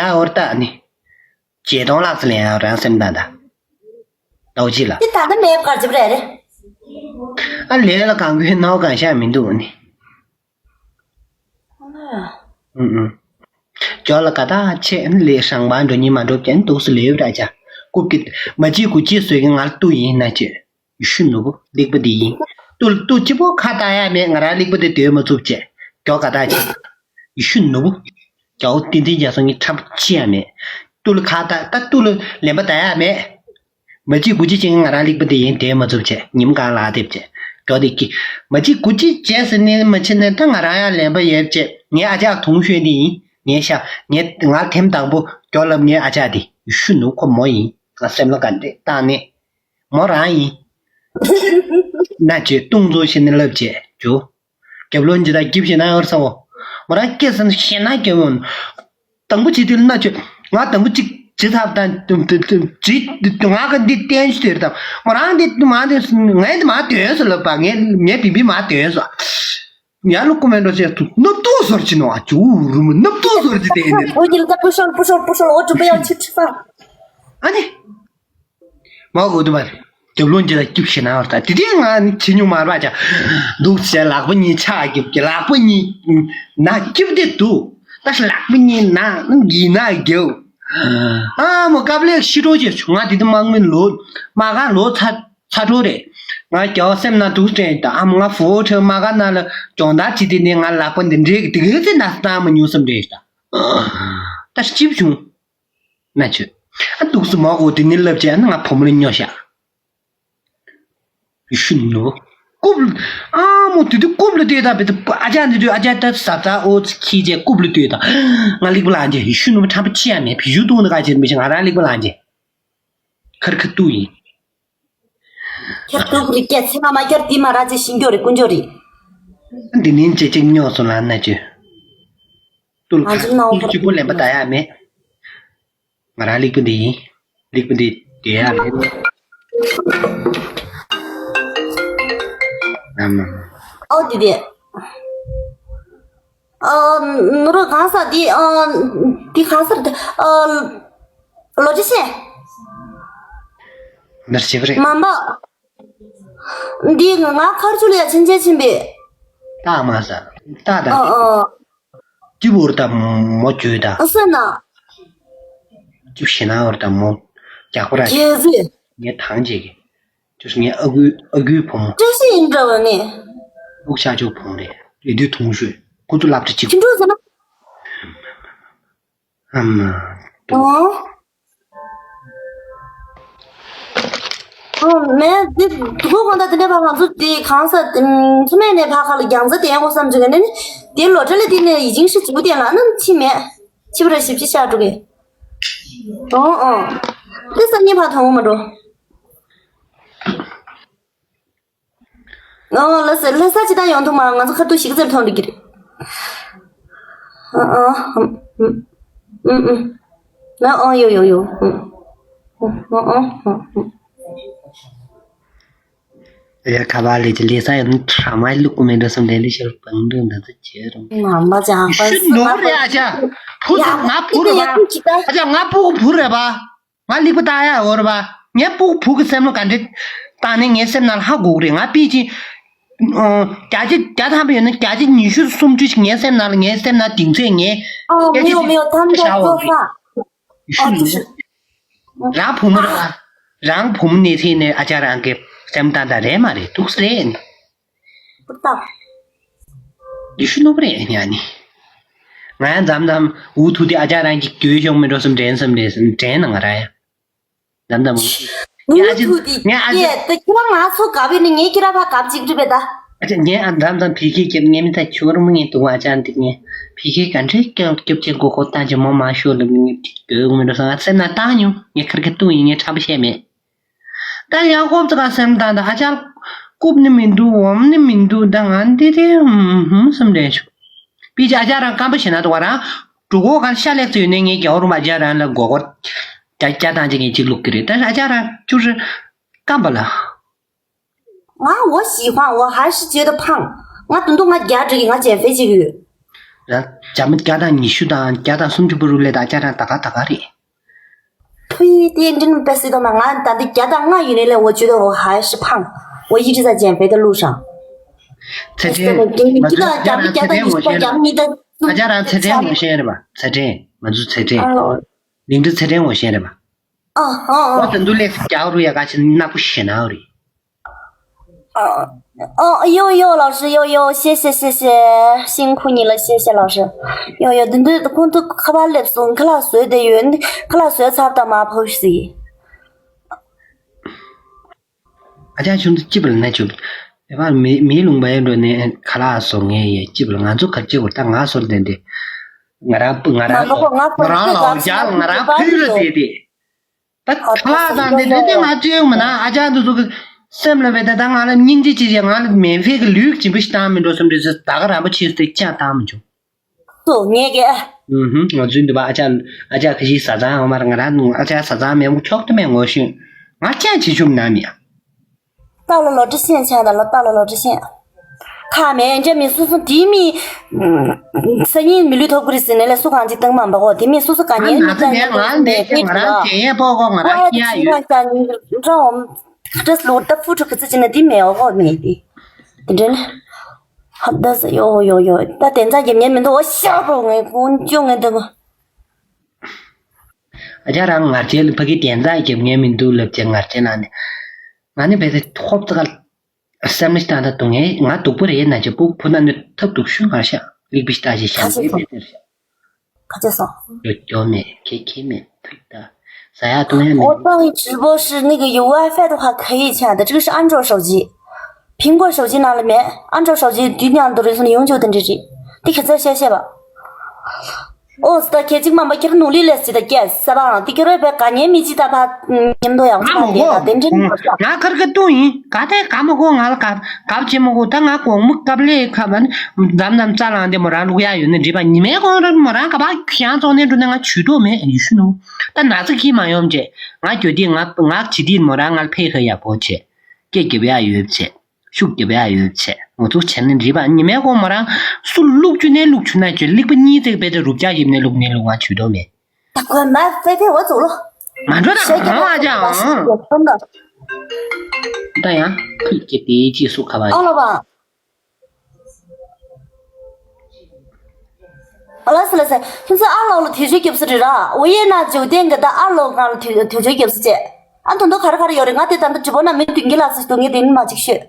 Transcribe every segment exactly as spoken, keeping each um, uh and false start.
ཡ་འོར་ཏ་ནི། བརྒྱད་སྟོང་ལྷག་ཙམ་ལེན་ཡ་རང་སེམས་དང་ད། ལྟ་བ་ཅི་ལ། དེ་ད་ལྟ་མེད་གར་ཅིབ་རེད་རེད། ཨ་ལས་ལ་གང་གོས་ནའོ་གང་ཤ་མི་འདུག་ནི། ཨུ་ཨུ། ཇོ་ལ་ག་ད་ཆེ་ལས་ཧྲང་བ་འགྲོ་ཉི་མ་འགྲོ་ཀྱན་འདུག་སུ་ལས་ར་ཅ། རྐུབ་ཀྱི་མ་ཅི་གུ་ཅི་སོས་ཀྱི་ང་ལ་ཏུ་ཡིན་ན་ཅི། ཡེ་ཤུ་ནོར་བུ་ལེགས་པ་འདི་ཡིན། ཏུ་ཏུ་གཅིག་པོ་ཁ་བཏགས་ཡ་མེད། ང་རང་ལེགས་པ་འདི་འདོད་མ་ཚུགས་བྱས། མགྱོགས་ག་ད་བྱས། ཡེ་ཤུ་ནོར་བུ། རྒྱལ་བོ་བསྟན་འཛིན་རྒྱ་མཚོ་གཉིས་ཁྲམ་ཅི་ཡ་མེད། ཏུ་ལ་ཁ་བཏགས་ད་ཏུ་ལ་ལན་པ་བཏགས་ཡ་མེད། མ་གཅིག་དགུ་གཅིག་ཅན་ང་རང་ལེགས་པ་འདི་ཡིན་འདོད་མ་ཚུགས་བྱས། ཉིན་མོ་གང་ལག་དེབ་བྱས། མགྱོགས་དེ་ཀི། མ་གཅིག་དགུ་གཅིག་བྱས་ཟེར་ནས་མ་ཕྱིན་ནས་ད་ང་རང་ཡང་ལན་པ་ཡོད་བྱས། ངའི་ཨ་ཅག་དུང་ཤོས་འདི་ཡིན། ངའི་ཤ་ངའི་ང་ཐེམ་དང་པོ་མགྱོགས་ལབ། ངའི་ཨ་ཅག་འདི་ཡེ་ཤུ་ནོར་བུ་ཁོ་མོ་ཡིན། ང་སེམས་ལ་ག་འདྲེ་བཏང་ནས། མོ་རང་ཡིན། ན་ཅེ་ཏུང་ཙོ་ཤེས་ནི་ལབ་ཅེ་ཇོ། རྒྱབ་ལོན་ཇི་ད་སྐྱིབས་ཤེ་ན་ཡོར་ས་འོ། མོ་རང་སྐད་སན་ཤེ་ན་སྐྱོན་མོན། དང་པོ་ཅི་དུལ་ན་ཅེ། ང་དང་པོ་ཅིག་ཇི་ཐབ་དང་ཇི་ང་ག་འདི་བསྟན་ཞུ་དེར་དང་མོ་རང་འདི་མ་འདི་ངས་འདི་མ་དོན་སོ་ལབ་པ། ངས་ངས་བི་བི་མ་དོན་སོ། ཡ་ལུ་ཀུ་མེན་ཏྲོ་ཅེ་ཐུ་ནབ་ཏུ་སོར་ཅི་ནོ་ཨ་ཇུ་རུ་མ་ནབ་ཏུ་སོར་ཅི་དེ་ནི། ཨོ་ཉིལ་ད་པུ་ཤོལ་པུ་ཤོལ་པུ་ཤོལ་ཨོ་ཏུ་པེ་ཡ་ཆི་ཁྲི་ས། ཨ་ནི། མ་གོ་དུ་བར། རྒྱབ་ལོན་ཇི་ལ་སྐྱིབས་ཤེ་ན་བར་ད་དེ་དེ་ང་ནི་ཆི་ཉུང་མར་བ་ཅ། འདུག་ཅེ་ལག་པ་གཉིས་ཆག་སྐྱིབས་ཀྱི་ལག་པ་གཉིས་ན་སྐྱིབས་དེ་འདུག་ད་ལག་པ་གཉིས་ན་གི་ན་རྒྱབ། ཨ་མོ་ཀབ་ལེགས་ཤི་རོ་ཅེ་ཆུ་ང་དེ་དུ་མང་མིན་ལོ་མ་ག་ལོ་ཚ་ཚ་འགྲོ་རེད། ང་རྒྱལ་བ་སེམས་ན་འདུག་དྲན་ད་ཨ་མོ་ང་ཧྥུ་ཁྲེ་མ་ག་ན་ལ་སྦྱོང་བརྡར་བྱེད་དེ་ནས་ང་ལག་པ་འདི་འདྲས་ཀྱི་དེ་གའི་ཚེ་ན་སྣང་མ་མྱོང་བསམ་རེད་ད། ད་སྐྱིབས་བྱུང་། ན་ཆོས། ཨ་འདུག་སེ་མ་གོ་དེ་ནི་ལབ་ཅེ་ཨ་ན་ང་བུ་མོ་ལ་སྨྱོ་ཤག་ཡེ་ཤུ་ནོར་བུ། རྐུབ་ལ། ཨ་མོ་དེ་དུས་རྐུབ་ལ་ལྟོས་དང་བེ་ད་ཨ་ཅག་འདི་དུས་ཨ་ཅག་ད་ཟ་ད་ཨོ་ཙི་ཁྱི་ཅེ་རྐུབ་ལ་ལྟོས་དང་། ང་ལེགས་པ་ལང་ཅེ་ཡེ་ཤུ་ནོར་བུ་ཁྲམ་པ་ཅི་ཡང་མེད། བི་ཞུ་ཏུང་ན་ག་ཅེ་མི་ཤེས། ང་རང་ལེགས་པ་ལང་ཅེ། ཁར་ཁ་ཏུ་ཡིན། ཁྱེད་སྡུག་རིགས་སྐྱེ་ཚེ་མ་མ་སྐྱོར་དེ་མ་ར་ཅེ་ཤིང་སྐྱོ་རེད་ཀུན་སྐྱོ་རེད། འདི་ནིན་ཅེ་ཅིག་སྨྱོ་སོང་ལ་ན་ཅེ། ཏུལ་ང་ཚོ་ནང་ཁུལ་གཅིག་པོ་ལེན་པ་ད་ཡ་མེད། ང་རང་ལེགས་པོ་འདི་ཡིན། ལེགས་པོ་འདི་དེ་ཡ་རེད། ཨ་མ། ཨོ་དེ་དེ། ཨ་ནོར་གང་ས་དེ་ཨ་དེ་གང་སར་དེ་ཨ་ལོ་ཅི་ཤེས། ནར་ཞིག་རེད། མ་འབའ། འདི་ང་ཁར་ཆུ་ལ་ཡ་ཕྱིན་ཆད་ཕྱིན་པས། ཏག་མ་ས། ཏག་ཏག་ཨ་ཨ། ཅི་བོར་དང་མོ་བཅོས་དང་། ཨ་སེ་ན། ཅི་ཞེ་ན་བོར་དང་མོ། རྒྱག་པ་ར། རྒྱལ་སྲིད། ངས་ཐང་བྱེད་ཀྱི། ཅོ་ངས་ཨ་ཁུའི་ཨ་ཁུའི་བུ་མོ། བཀྲ་ཤིས་ཡིན་འདྲ་བ་ནི། ཨུག་ཤ་ཅོ་བུ་མོ་རེད། རེད་དུས་ཐུང་ཤོས། ཁོ་ཚོ་སློབ་གྲྭ་གཅིག་ཅི་འགྲོ་ཟེར་ན། ཨ་མ། ཨོ། ཨོ་མེད་འདི་དུ་གོ་གང་ལྟར་དེ་འདྲ་བ་ང་ཚོ་དེ་གང་ས་མཚོ་སྨད་ནས་ཕ་ཁ་ལ་རྒྱང་ཚ་དེ་ཡང་གོ་བསམ་བྱུང་གི་ནི་དེ་ལོ་གྲ་ལ་དེ་ནས་ཡི་ཅིང་ཧྲི་ཅི་པུ་དེ་ལ་ནམ་ཕྱི་མེད་ཕྱི་པུ་ར་ཞིབ་ཕྱི་ཤ་འགྲོ་གི། ཨོ་ཨོ། དེ་སང་ཉིན་ཕ་ཐོང་མ་འགྲོ། ཨོ་ལ་ས་ལ་ས་ཅི་ད་ཡོང་ཐུབ་མ་ང་ཚོ་ཁ་ཐུག་ཞིག་ཙེར་ཐོང་འགྲོ་གི་རེད། ཨ་ཨ་ཨ་ཨ་ཨ་ཨ་ཡོ་ཡོ་ཡོ། ཨ་ཨ་ཨ་ཨ། ཡ་ཁ་བ་ལས་ཀྱི་ལས་ས་ཡོད་ཁྲ་མ་ལུག་གུ་མེ་འདྲ་སམ་ལས་ལས་ཤར་བང་འདྲ་འདི་ཚོ་བྱེད་རུང་། ང་མ་ཅང་ཧ་ཤི་ནོར་རེད་ཨ་ཅག་ཕུ་ཚུགས་ང་ཕུ་རེད་པ། ཨ་ཅག་ང་ཕུ་གུ་བུ་རེད་པ། ང་ལིག་པ་ལྟ་ཡ་འོར་བ། ངས་ཕུ་གུ་བུ་གི་སེམས་ལ་ག་འདྲེ་བཏང་ནས་ངའི་སེམས་ནང་ལ་ཧ་གོ་གི་རེད། ང་པི་ཅི་བརྒྱ་ཆ་བརྒྱ་ཐམ་པ་ཡོད་ན་བརྒྱ་ཆ་ཉི་ཤུ་སུམ་ཅུ་ཞིག་ངའི་སེམས་ནང་ལ་ངའི་སེམས་ནང་གདེང་ཚོད་ངའི་ཨོ་བརྒྱ་ཆ་མིའོ་མིའོ་ཐམ་ད་ཤ་འོ་ཙོ་གི་ཧ། ཤུ་ཨོ་ནུ། ཤུ། རང་བུ་མོ་ར། རང་བུ་མོ་ནས་ཚེ་ནས་ཨ་ཅག་རང་གི་སེམས་ཏང་ཏང་རེད་མ་རེད་འདུག་སེ་རེད། ཧུར་ཐག་ཡེ་ཤུ་ནོར་བུ་རེད་ཉ་ནི། ང་ཡང་མཚམས་མཚམས་འུ་ཐུག་དེ་ཨ་ཅག་རང་གི་གྱོད་ཤོང་མི་འགྲོ་སེམས་དྲན་སེམས་རེད་སེམས་དྲན་ན་ང་ར་ཡ། མཚམས་མཚམས་འུ། ངའི་ཨ་ཅག་ཐུག་དེ་ངའི་ཨ་ཅག་ད་ཁྱེད་རང་ང་ཚོ་དགའ་བས་ནི་ངའི་ཁྱེད་རང་ཕ་དགའ་གཅིག་རེད་པས་ད། ཨ་ཅག་ངའི་ཨ་མཚམས་མཚམས་ཕི་ཁེ་སྐྱབས་ངའི་མི་ད་ཁྱོད་རང་མ་ངའི་དུ་བ་ཨ་ཅག་འདི་ངའི་ཕི་ཁེ་ག་འདྲའི་སྐྱབས་སྐྱབས་ཆེན་གོ་གོ་ད་ཅི་མོ་མ་ཤོར་ལ་མི་ངའི་གྱོད་མི་འགྲོ་སེམས་ན་བཏང་མྱོང་ངའི་ཁར་ཁེ་ཏུ་ཡིན་ངའི་ཁྲ་པ་བཤད་མེད། ད་ཡང་ཧོབ་ཙི་ག་སེམས་དང་ད་ཨ་ཅག་རྐུབ་ནི་མི་འདུག་འོམ་ནི་མི་འདུག་ད་ང་འདི་རེད་ཧུམ་ཧུམ་སེམས་དྲན་བྱུང་། པི་ཅི་ཨ་ཅག་རང་སྐམ་པ་ཞེ་ན་དུ་བ་རང་འགྲོ་གོ་གང་ཤ་ལེགས་ཚོ་ཡོད་ནས་ངའི་རྒྱལ་བ་རུ་མ་ཨ་ཅག་རང་ལ་མགོ་སྐོར་རྒྱ་རྒྱ་དང་ཅི་ངའི་གཅིག་ལུག་གི་རེད་ད་ཨ་ཅག་རང་ཅུ་རེ་སྐམ་པ་ལ། ང་我喜欢我还是觉得胖ང་དུང་དུང་ང་རྒྱ་འགྲིག་གི་ང་减肥བྱེད་ཀྱི་ཡོད། ད་བརྒྱ་མ་བརྒྱ་དང་ཉི་ཤུ་དང་བརྒྱ་དང་སུམ་ཅུ་པོ་རུ་ལས་ད་བརྒྱ་དང་ད་ག་ད་ག་རེད། 呸，电真的被谁都骂，俺到底家长俺有那来，我觉得我还是胖，我一直在减肥的路上。 ཚེ་ཕྲན། ང་ཚོ་ཚེ་ཕྲན་ངོ་ཤེས་རེད་པ། ཚེ་ཕྲན། ང་ཚོ་ཚེ་ཕྲན། ལིང་ཏི་ཚེ་ཕྲན་ངོ་ཤེས་རེད་པ། 哦哦哦。 ཨོ་ད་འདུག་ལས་རྒྱག་རུ་ཡ་ག་ཆེ་ནག་པོ་ཞེ་ན་རེད། 哦哦，呦呦老师，呦呦，谢谢谢谢，辛苦你了，谢谢老师。呦呦，དེ་འདུག་ཁོང་ཚོ་ཁ་པར་སླེབས་སོང་། ཁ་ལག་བཟོས་བསྡད་ཡོད། ཁ་ལག་བཟོས་ཚར་དང་མ་ཕོབ་ཟིག་ཨ་ཅག་ཁྱོད་ཚོ་ཅི་བ་ལ་ན་ཆུ། ཨེ་བ་མི་མི་ལུང་པ་ཡན་འགྲོ་ནས་ཁ་ལག་བཟོ་ངེས་ཡས་ཅི་བ་ལ། ང་ཚོ་ག་ཅི་བ་ད་ང་བཟོ་ལ་དེ་འདི། ང་རང་ང་རང་ང་ལོ་ང་ང་རང་ལ་རྒྱ་ང་རང་ཕུལ་རེད་དེ་དེ། ད་ཁ་ལག་དང་དེ་དེ་དེ་ང་སྤྲད་ཡོང་མ་ན། ཨ་ཅག་འདི་ཚོ་གི་སེམས་ལ་བས་ད་ད་ང་ལ་སྙིང་རྗེ་ཅི་བྱས། ང་ལ་མེ་ཕེ་གི་ལུས་སྦྱིན་པ་ཞིག་བཏང་མི་འགྲོ་བསམ་རེད་ཟེར། ད་ག་རང་པ་ཆེ་སྟེ་ཅག་བཏང་མི་བྱུང་། སུ་ངས་ཀྱི་ཨ། ཨུ་ཧུམ། ང་ཚོའི་འདི་པ་ཨ་ཅག་ཨ་ཅག་ཁ་ཤས་བཟའ་ཚང་ཡོང་མར་ང་རང་ཨ་ཅག་བཟའ་ཚང་མེད་མོ་ཆོག་ཏུ་མེད་ངོ་ཤེས། ང་ཅག་བྱེད་ཆུམ་ན་མི་ཡ། 到了罗志县，亲爱的，到了罗志县。 ཁ་མེད་འདྲ་མི་སོ་སོ་དེ་མི། སང་ཉིན་མི་ལུས་ཐོབ་ཀྱི་རེད་ཟེར་ནས་ལས་སུ་གང་ཅིག་བཏང་མ་འབག་གོ། དེ་མི་སོ་སོ་ག་ཉེན་མི་ང་ཚོ་མེད། ང་མེད་ང་རང་དེ་ཡས་པོ་གོ་ང་རང་སྐྱིད་ཡ་ཡོད། འདྲ་འོམ་ཁ་ཏྲས་ལོ་ད་ཕུ་ཕྲུ་གི་ཚོ་ཅི་ན་དེ་མེད་འོ་གོ་མེད་དེ། དེ་འདྲ་ལ། ཧབ་ད་ཟེར་ཡོ་ཡོ་ཡོ། ད་དེ་ཚ་རྒྱབ་ཉན་མི་འདུག་འོ་ཤ་པོ་ངས་ཀུན་སྐྱོ་ངས་འདུག་ཨ་ཅག་རང་ངར་ཅན་ཕ་གི་དེ་ཚ་རྒྱབ་ཉན་མི་འདུག་ལབ་ཅེ་ངར་ཅན་ན་ནི། ང་ནི་བས་ཏེ་ཧོབ་ཙི་ག་སེམས་ལ་ཞིག་བཏང་ད་དུང་ངས་ང་སྡུག་པོ་རེད་ན་ཅེ་པུ་ཕུ་ན་ནི་ཐབས་སྡུག་ཤུ་ང་ཤ་ལིག་པི་ཤི་ཏ་ཞེ་ཤ་ཁ་ཅེ་མེད་སོང་། མེད་ཟེར་ཤ། ཁ་ཅེ་སོང་། ཡོ་ཡོ་མེད་ཁེ་ཁེ་མེད་ཕུ་ད་ཟ་ཡ་བཏུང་ཡ་མེད། 我上一直播是那个有WiFi的话可以，亲爱的，这个是安卓手机，苹果手机拿了没？安卓手机对那样的人是永久的这这，你可在线线吧？ ཨོ་སི་ད་ཁྱེད་ཅིག་མ་མ་ཁྱེར་ནུ་ལི་ལས་སི་ད་ཀྱེ་ས་བའང་དེ་ཁྱེར་བས་ག་ཉེ་མི་ཅི་ད་ཕ་ཉེམ་དོ་ཡང་ང་མོ་གོ་དེ་འདྲེན་མ་ང་ཁར་གི་ཏུ་ཡིན་ག་དེ་ག་མོ་གོ་ང་ལ་ག་ག་ཅི་མོ་གོ་ད་ང་གོང་མོ་ཀབ་ལེ་ཁ་མན་འདམ་འདམ་རྩ་ལང་དེ་མོ་རང་ལུག་ཡ་ཡོད་ནི་འདྲི་པ་ཉི་མའི་གོང་ར་མོ་རང་ག་པ་ཁྱང་ཙོང་ནས་འགྲོ་ནས་ང་ཆུ་ཏོ་མེད་ཡུ་ཤུ་ནུ་ད་ན་ཚ་ཁྱི་མ་ཡོང་བྱས་ང་གྱོད་དེ་ང་ང་ཇི་དེ་མོ་རང་ང་ལ་ཕེ་ཁ་ཡག་པོ་བྱས་སྐད་རྒྱབ་ཡ་ཡོད་བྱས། ཤུགས་རྒྱབ་ཡ་ཡོད་བྱས་ངོ་ཚུགས་བྱས་ནས་འདྲིས་པ་ཉི་མའི་གོང་མོ་རང་སུ་ལུག་ཆུ་ནས་ལུག་ཆུ་ན་ཆོས་ལིག་པ་གཉིས་བརྩེགས་པའི་དེ་རུབ་ཆ་ཞིབ་ནས་ལུག་ནས་ལུག་ང་ཆུ་དོ་མེད། ད་ཁོས་མ་ཕེ་ཕེ་འོ་ཙུག་ལོ། མ་འགྲོ་ད་ང་ཨ་ཅག་ཨང་། ད་ཡང་ཁུལ་གྱི་དེའི་རྗེས་སུ་ཁ་བ་ཨ་ཡིན། ལོ་བ། ཨ་ལ་སི་ལ་སི་ཁྱིམ་ཚང་ཨ་ལོ་ལ་དེ་ཚོའི་སྐྱབས་སུ་རེད་ར། ཝི་ཡེ་ན་ཇོ་ཏན་གི་ད་ཨ་ལོ་གང་ལ་དེ་དེ་ཚོའི་སྐྱབས་སུ་བྱས། ཨ་དོན་དུ་ག་རེ་ག་རེ་ཡོད་རེད། ང་དེ་ད་ལྟ་དྲི་བ་ན་མི་དུང་གི་ལ་སི་དུང་གི་དེ་ནི་མ་ཅིག་ཤོད།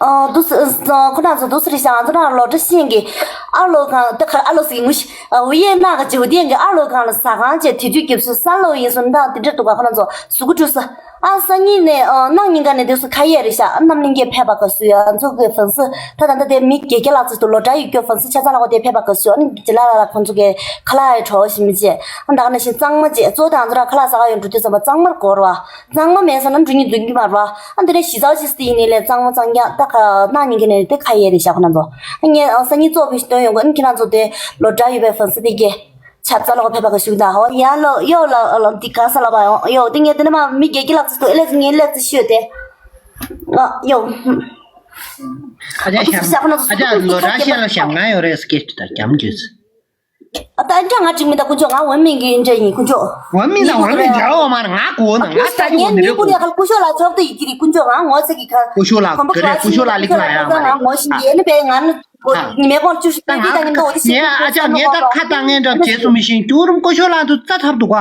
ཨ་དུ་སི་ཁོ་ན་ཚོ་དུ་སི་རི་ཤང་ཚོ་ན་ལོ་ཏྲ་ཤིང་གི་ཨ་ལོ་གང་ད་ག་ཨ་ལོ་སི་ངུ་ཤི་ཝི་ཡེ་ན་གི་ཇོ་ཏན་གི་ཨ་ལོ་གང་ལ་ཟ་ཁང་བྱས་དེ་དུས་སྐྱབས་སུ་ས་ལོ་ཡིན་སོ་ན་དེ་འདྲ་འདུག་ག་ཁོ་ན་ཚོ་གཟུགས་སྐུ་བཀྲུས་སོ། ཨ་སང་ཉིན་ནས་ཨ་གནངས་ཉིན་ཀ་ནས་དེ་སུ་ཁ་ཡས་རེད་ཤག་ཨ་རྣམ་གླིང་གས་ཕེབས་པ་ག་སུ་ཡ་ང་ཚོ་གི་ཧྥན་སི་ད་ད་ད་དེ་མི་དགེ་རྒྱ་ལགས་ཚོ་ལོ་གྲྭ་ཡོད་སྐྱོ་ཧྥན་སི་ཆ་ཚང་ལ་གོ་དེ་ཕེབས་པ་ག་སུ་ཨ་ནི་ཇི་ལ་ལ་ལ་ཁོང་ཚོ་གི་ཁ་ལག་ཡི་བྲོ་བ་ཞིམ་མི་བྱེད་ཨ་ད་ག་ནང་བཞིན་གཙང་མ་བྱེད་གཙོ་དང་ཚོ་ར་ཁ་ལག་ཟ་ག་ཡོད་འགྲོ་དུས་ཙམ་པ་གཙང་མར་གོ་ར་བ་གཙང་མ་མེད་ས་ན་འགྲོ་ཉིད་འདུག་གི་མ་ར་བ་ཨ་འདི་ནས་ཞི་ཚག་ཅིག་སྟེ་ཡིན་ནི་ལས་གཙང་མ་གཙང་རྐྱང་ད་ག་གནངས་ཉིན་གི་ནས་དེ་ཁ་ཡས་རེད་ཤག་ཁོ་ན་ཚོ་ཨ་ངས་ཨ་སང་ཉིན་གཙོ་ཕེབས་ཤིག་སྟོན་ཡོང་གི་ཨ་ནི་ཁྱེད་རང་ཚོ་དེ་ལོ་གྲྭ་ཡོད་པའི་ཧྥན་སི་དེ་གི་ཆབ་རྩ་ལོག་ཕེབས་པ་ག་ཞུགས་དང་ཧོ་ཡ་ལོ་ཡོ་ལོ་ལོ་འདི་ག་ས་ལ་བ་ཡོ་ཡོ་འདི་ངས་འདི་ནས་མ་མི་དགེ་རྒྱ་ལགས་ཚོ་ལེགས་ངས་ལེགས་ཚོ་ཤོད་དེ་ཨ་ཡོ། ཨ་ཅག་ཤམ་ཨ་ཅག་ལོ་ར་ཤ་ལ་ཤམ་ང་ཡོ་རེ་སྐད་ཅིག་ད་རྒྱམ་རྒྱུས། ཨ་ད་འདྲ་ང་ཅིག་མི་ད་ཀུན་ཅོ་ང་འོན་མིན་གི་འདྲ་ཡིན་ཀུན་ཅོ། འོན་མིན་ད་འོན་མིན་འདྲ་འོ་མ་ང་གོ་ན་ང་ལྟ་ཅི་འོན་མི་རེད་ཀུན་ཅོ་ཀུ་ཤོ་ལ་ཚོགས་ཏེ་ཡི་གི་རི་ཀུན་ཅོ་ང་ངོ་ཚ་གི་ཁ་ཀུ་ཤོ་ལ་ག་རེ་ཀུ་ཤོ་ལ་ལི་ཁ་ཡ་མ་རེད། ང་ངོ་ཤི་ཡེ་ནི་བས་ང་ནི། ཨ། ཉི་མའི་གོང་བཅུ་བཞི་ད་ང་ད་ངས་ད་ཁ་ད་ངས་འདྲ་བྱེད་སུ་མི་ཤེས་རྒྱུ་རུམ་ཀུ་ཤོ་ལ་དུ་རྩ་ཐབ་འདུག་ག་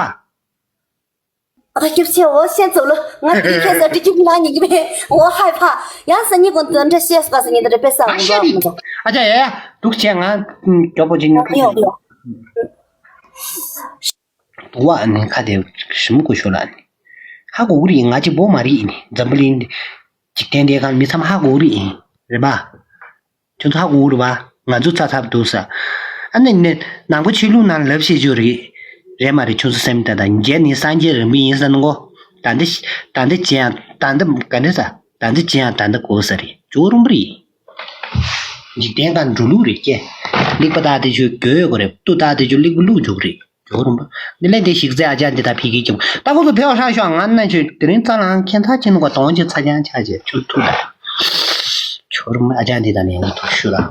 ཨ་སྐྱབས་ཆེ་འོ་ཤེས་ཚོ་ལོ་ང་དེ་ཁྱེད་ས་དྲི་ཁྱིམ་ན་ཉིན་གི་མེ་འོ་ཧའི་ཕ་ཡང་ས་ཉིན་གོང་དུ་འདྲ་ཤེས་པ་ས་ཉིན་དུ་རེ་པེ་ས་ཨ་ཤ་རི་ཨ་ཅག་ཡ་ཡ་འདུག་བྱས་ང་མགྱོགས་པོ་ཅིག་ཉོ་གི་ཡོད་ཡོད། དུ་བ་ནི་ཁ་དེ་ཞིམ་ཀུ་ཤོ་ལ་ནི་ཧ་གོ་གི་རེད། ང་གཅིག་པོ་མ་རེད་ནི་འཛམ་བུ་གླིང་འཇིག་རྟེན་འདིའི་ཁ་མི་ཚང་མ་ཧ་གོ་གི་རེད་ཡིན་རེད་པ། ཁྱོད་ཚོ་ཧ་གོ་གི་རེད་པ། ང་ཚོ་རྩ་ཚབ་འདུག་ས། ཨ་ནི་ནི་ནང་པ་ཆོས་ལུགས་ནང་ལབ་ཤེས་རྒྱུ་རེད། རེད་མ་རེད་ཁྱོད་ཚོ་སེམས་ད་ད་རྒྱན་ནི་སངས་རྒྱས་རིན་པོ་ཡིན་ས་ནི་གོ། ད་འདི་ད་འདི་ཅི་ཡང་ད་འདི་ག་འདྲ་ས་ད་འདི་ཅི་ཡང་ད་འདི་གོ་ས་རེད་ཇོ་རུམ་པ་རེད། འཇིག་རྟེན་གང་འགྲོ་ལུགས་རེད་ཀྱེ། ལེགས་པ་ད་དེ་ཆོས་གོ་ཡོད་གོ་རེད་སྟུ་ད་དེ་ཆོས་ལེགས་པ་ལུགས་འཇུག་རེད། ཇོ་རུམ་པ། འདི་ལས་དེ་ཞིག་ཚེ་ཨ་ཅག་འདི་ད་ཕི་གི་ཀྱང་ད་ཁོ་ཚོ་ཕེ་བ་ཧྲ་ཤོག་ང་ན་ཆོས་དེ་རིང་རྩ་ལང་ཁྱེད་ཚ་ཆེན་ནུ་ག་དོང་ཆེ་ཚ་ཅང་ཆ་ཆེ་ཆུ་ཐུག་ད། ཁྱོད་རང་ཨ་ཅག་འདི་དང་ལེན་གི་ཐུག་ཤོད་ར།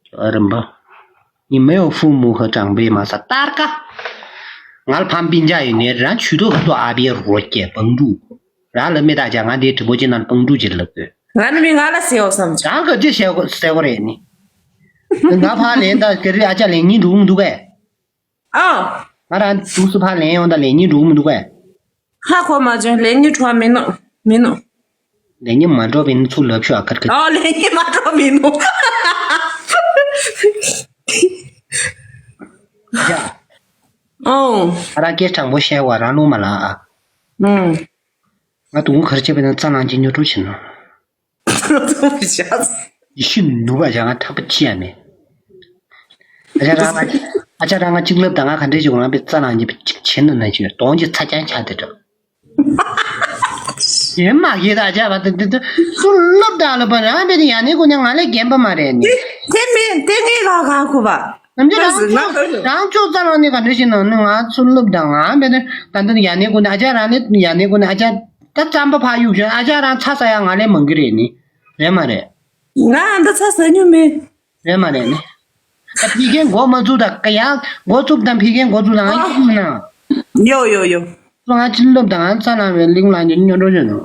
ཁྱོད་རིམ་པ། 你没有父母和长辈吗？ས་ཏར་ཀ། ང་ལ་ཕམ་པིན་ཅ་ཡོད་ནས་རང་ཆུ་ཏོ་ཧ་ཏོ་ཨ་བི་རོ་སྐྱེ་པང་ཀྲུ། རང་ལ་མེ་ད་ཅག་ང་འདི་དྲི་པོ་ཅི་ནང་པང་ཀྲུ་ཅི་ལབ་དགོས། ང་ནི་མི་ང་ལ་ཟེར་འོ་བསམ་ཅི། རང་ག་ཅི་བཤད་གོ་ཟེར་གོ་རེད་ནི། ང་ཕ་ལེན་ད་ག་རེ་ཨ་ཅག་ལེན་ཉིན་འགྲོ་གི་མི་འདུག་གས། ཨ། ང་རང་དུས་སུ་ཕ་ལེན་ཡོང་ད་ལེན་ཉིན་འགྲོ་གི་མི་འདུག་གས། ཧ་གོ་མ་བྱུང་ལེན་ཉིན་འགྲོ་མི་ནུག་མི་ནུག་ལེན་ཉིན་མ་འགྲོ་བའི་ཚུལ་ལབ་ཤོག་ཨ་ཁར་ཁར། ཨ་ལེན་ཉིན་མ་འགྲོ་མི་ནུག་ཡ། ཨོ། ཨ་ར་སྐད་དྲང་པོ་བཤད་བ་རང་ལུང་མ་ལ་ཨ། ཨང་། ང་དུང་གར་བྱེད་པའི་ནང་རྩ་ནང་གི་ཉོ་སྒྲུབ་བྱེད་ནོ། ཡེ་ཤེས་ནུབ་པ་བྱ་ང་ཐག་པ་ཆི་ཡ་མེད། ཨ་ཅག་རང་ང་ཨ་ཅག་རང་ང་གཅིག་ལབ་དང་ང་ག་འདྲས་ཅིག་ང་པའི་རྩ་ནང་གི་གཅིག་བྱེད་ནོ་ན་ཅིག་གདོང་གི་ཚ་རྐྱང་ཆགས་དེ་འགྲོ། ཡེ་མ་ཡེ་ད་ཨ་ཅག་བ་དེ་དེ་དེ་སུ་ལབ་ད་ལབ་པ་རང་པའི་ཡ་ནི་ཀུན་ནས་ང་ལས་རྒན་པ་མ་རེད་ནི། དེ་མིན་དེ་ངའི་ལག་གང་ཁུ་བ། ནམ་རྒྱུན་རང་ང་ཚོ་རང་ཚོ་རྩ་ལ་ནི་ག་འདྲ་ཞིག་ནང་ནི་ང་ཚོ་སློབ་དང་ང་བས་ནི་ད་ལྟ་ཡ་ནི་ཀུན་ནི་ཨ་ཅག་རང་ནི་ཡ་ནི་ཀུན་ནི་ཨ་ཅག་ད་རྩམ་པ་ཕ་གཡུག་བཞིན་ཨ་ཅག་རང་ཚ་ས་ཡ་ང་ལས་མང་གི་རེད་ནི། རེད་མ་རེད། ང་འདི་ཚ་ས་ཉུ་མེད། རེད་མ་རེད་ནི། ད་ཕི་ཁན་མགོ་མ་བཙུགས་ད་ག་ཡ་མགོ་བཙུགས་དང་ཕི་ཁན་མགོ་བཙུགས་དང་ང་ཡིན་མི་ན། ཡོ་ཡོ་ཡོ། ང་ཅི་སློབ་དང་ང་ཚ་ལ་བའི་གླིང་ལ་ཉོ་ཉོ་འགྲོ་བཞིན་ནོ།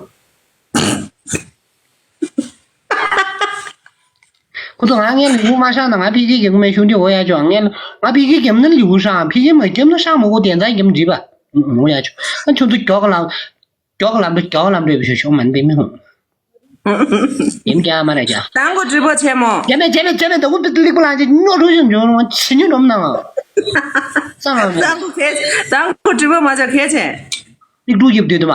ཁོ་ཚོ་ང་ངའི་ལུས་པོ་མ་ཧྲང་ན་ང་ཕི་ཁེ་རྒྱབ་མེད་ཤུགས་འདྲེ་འོ་ཡ་ཅོ་ངའི་ང་ཕི་ཁེ་རྒྱབ་ན་ལུས་པོ་ཧྲང་ཕི་ཁེ་མ་རྒྱབ་ན་ཧྲང་མ་གོ་དེ་འདྲ་རྒྱབ་འགྲིག་པ་འོ་ཡ་ཅོ་ཨ་ཁྱོད་ཚོ་མགྱོགས་ལ་མགྱོགས་ལམ་འགྲོ་མགྱོགས་ལམ་འགྲོ་བའི་ཤོག་ཤོག་མ་འདི་མི་ཧུང་རྒྱབ་རྒྱག་མ་ར་ཅ། དང་པོ་དྲི་བ་ཆེན་མོ། རྒྱབ་མེད་རྒྱབ་མེད་རྒྱབ་མེད་ད་གུ་པི་ཏི་ལིག་པ་ལང་ཅི་ཉོ་འགྲོ་ཞིག་འཇོག་རུང་ཆི་ཉོ་འགྲོ་མ་ནང་ས་ལ་མེད། དང་པོ་གལ་དང་པོ་དྲི་བ་མ་ཆ་གལ་ཆེན། ཏིག་ཏུ་ཡིབ་དུས་དུ་མ།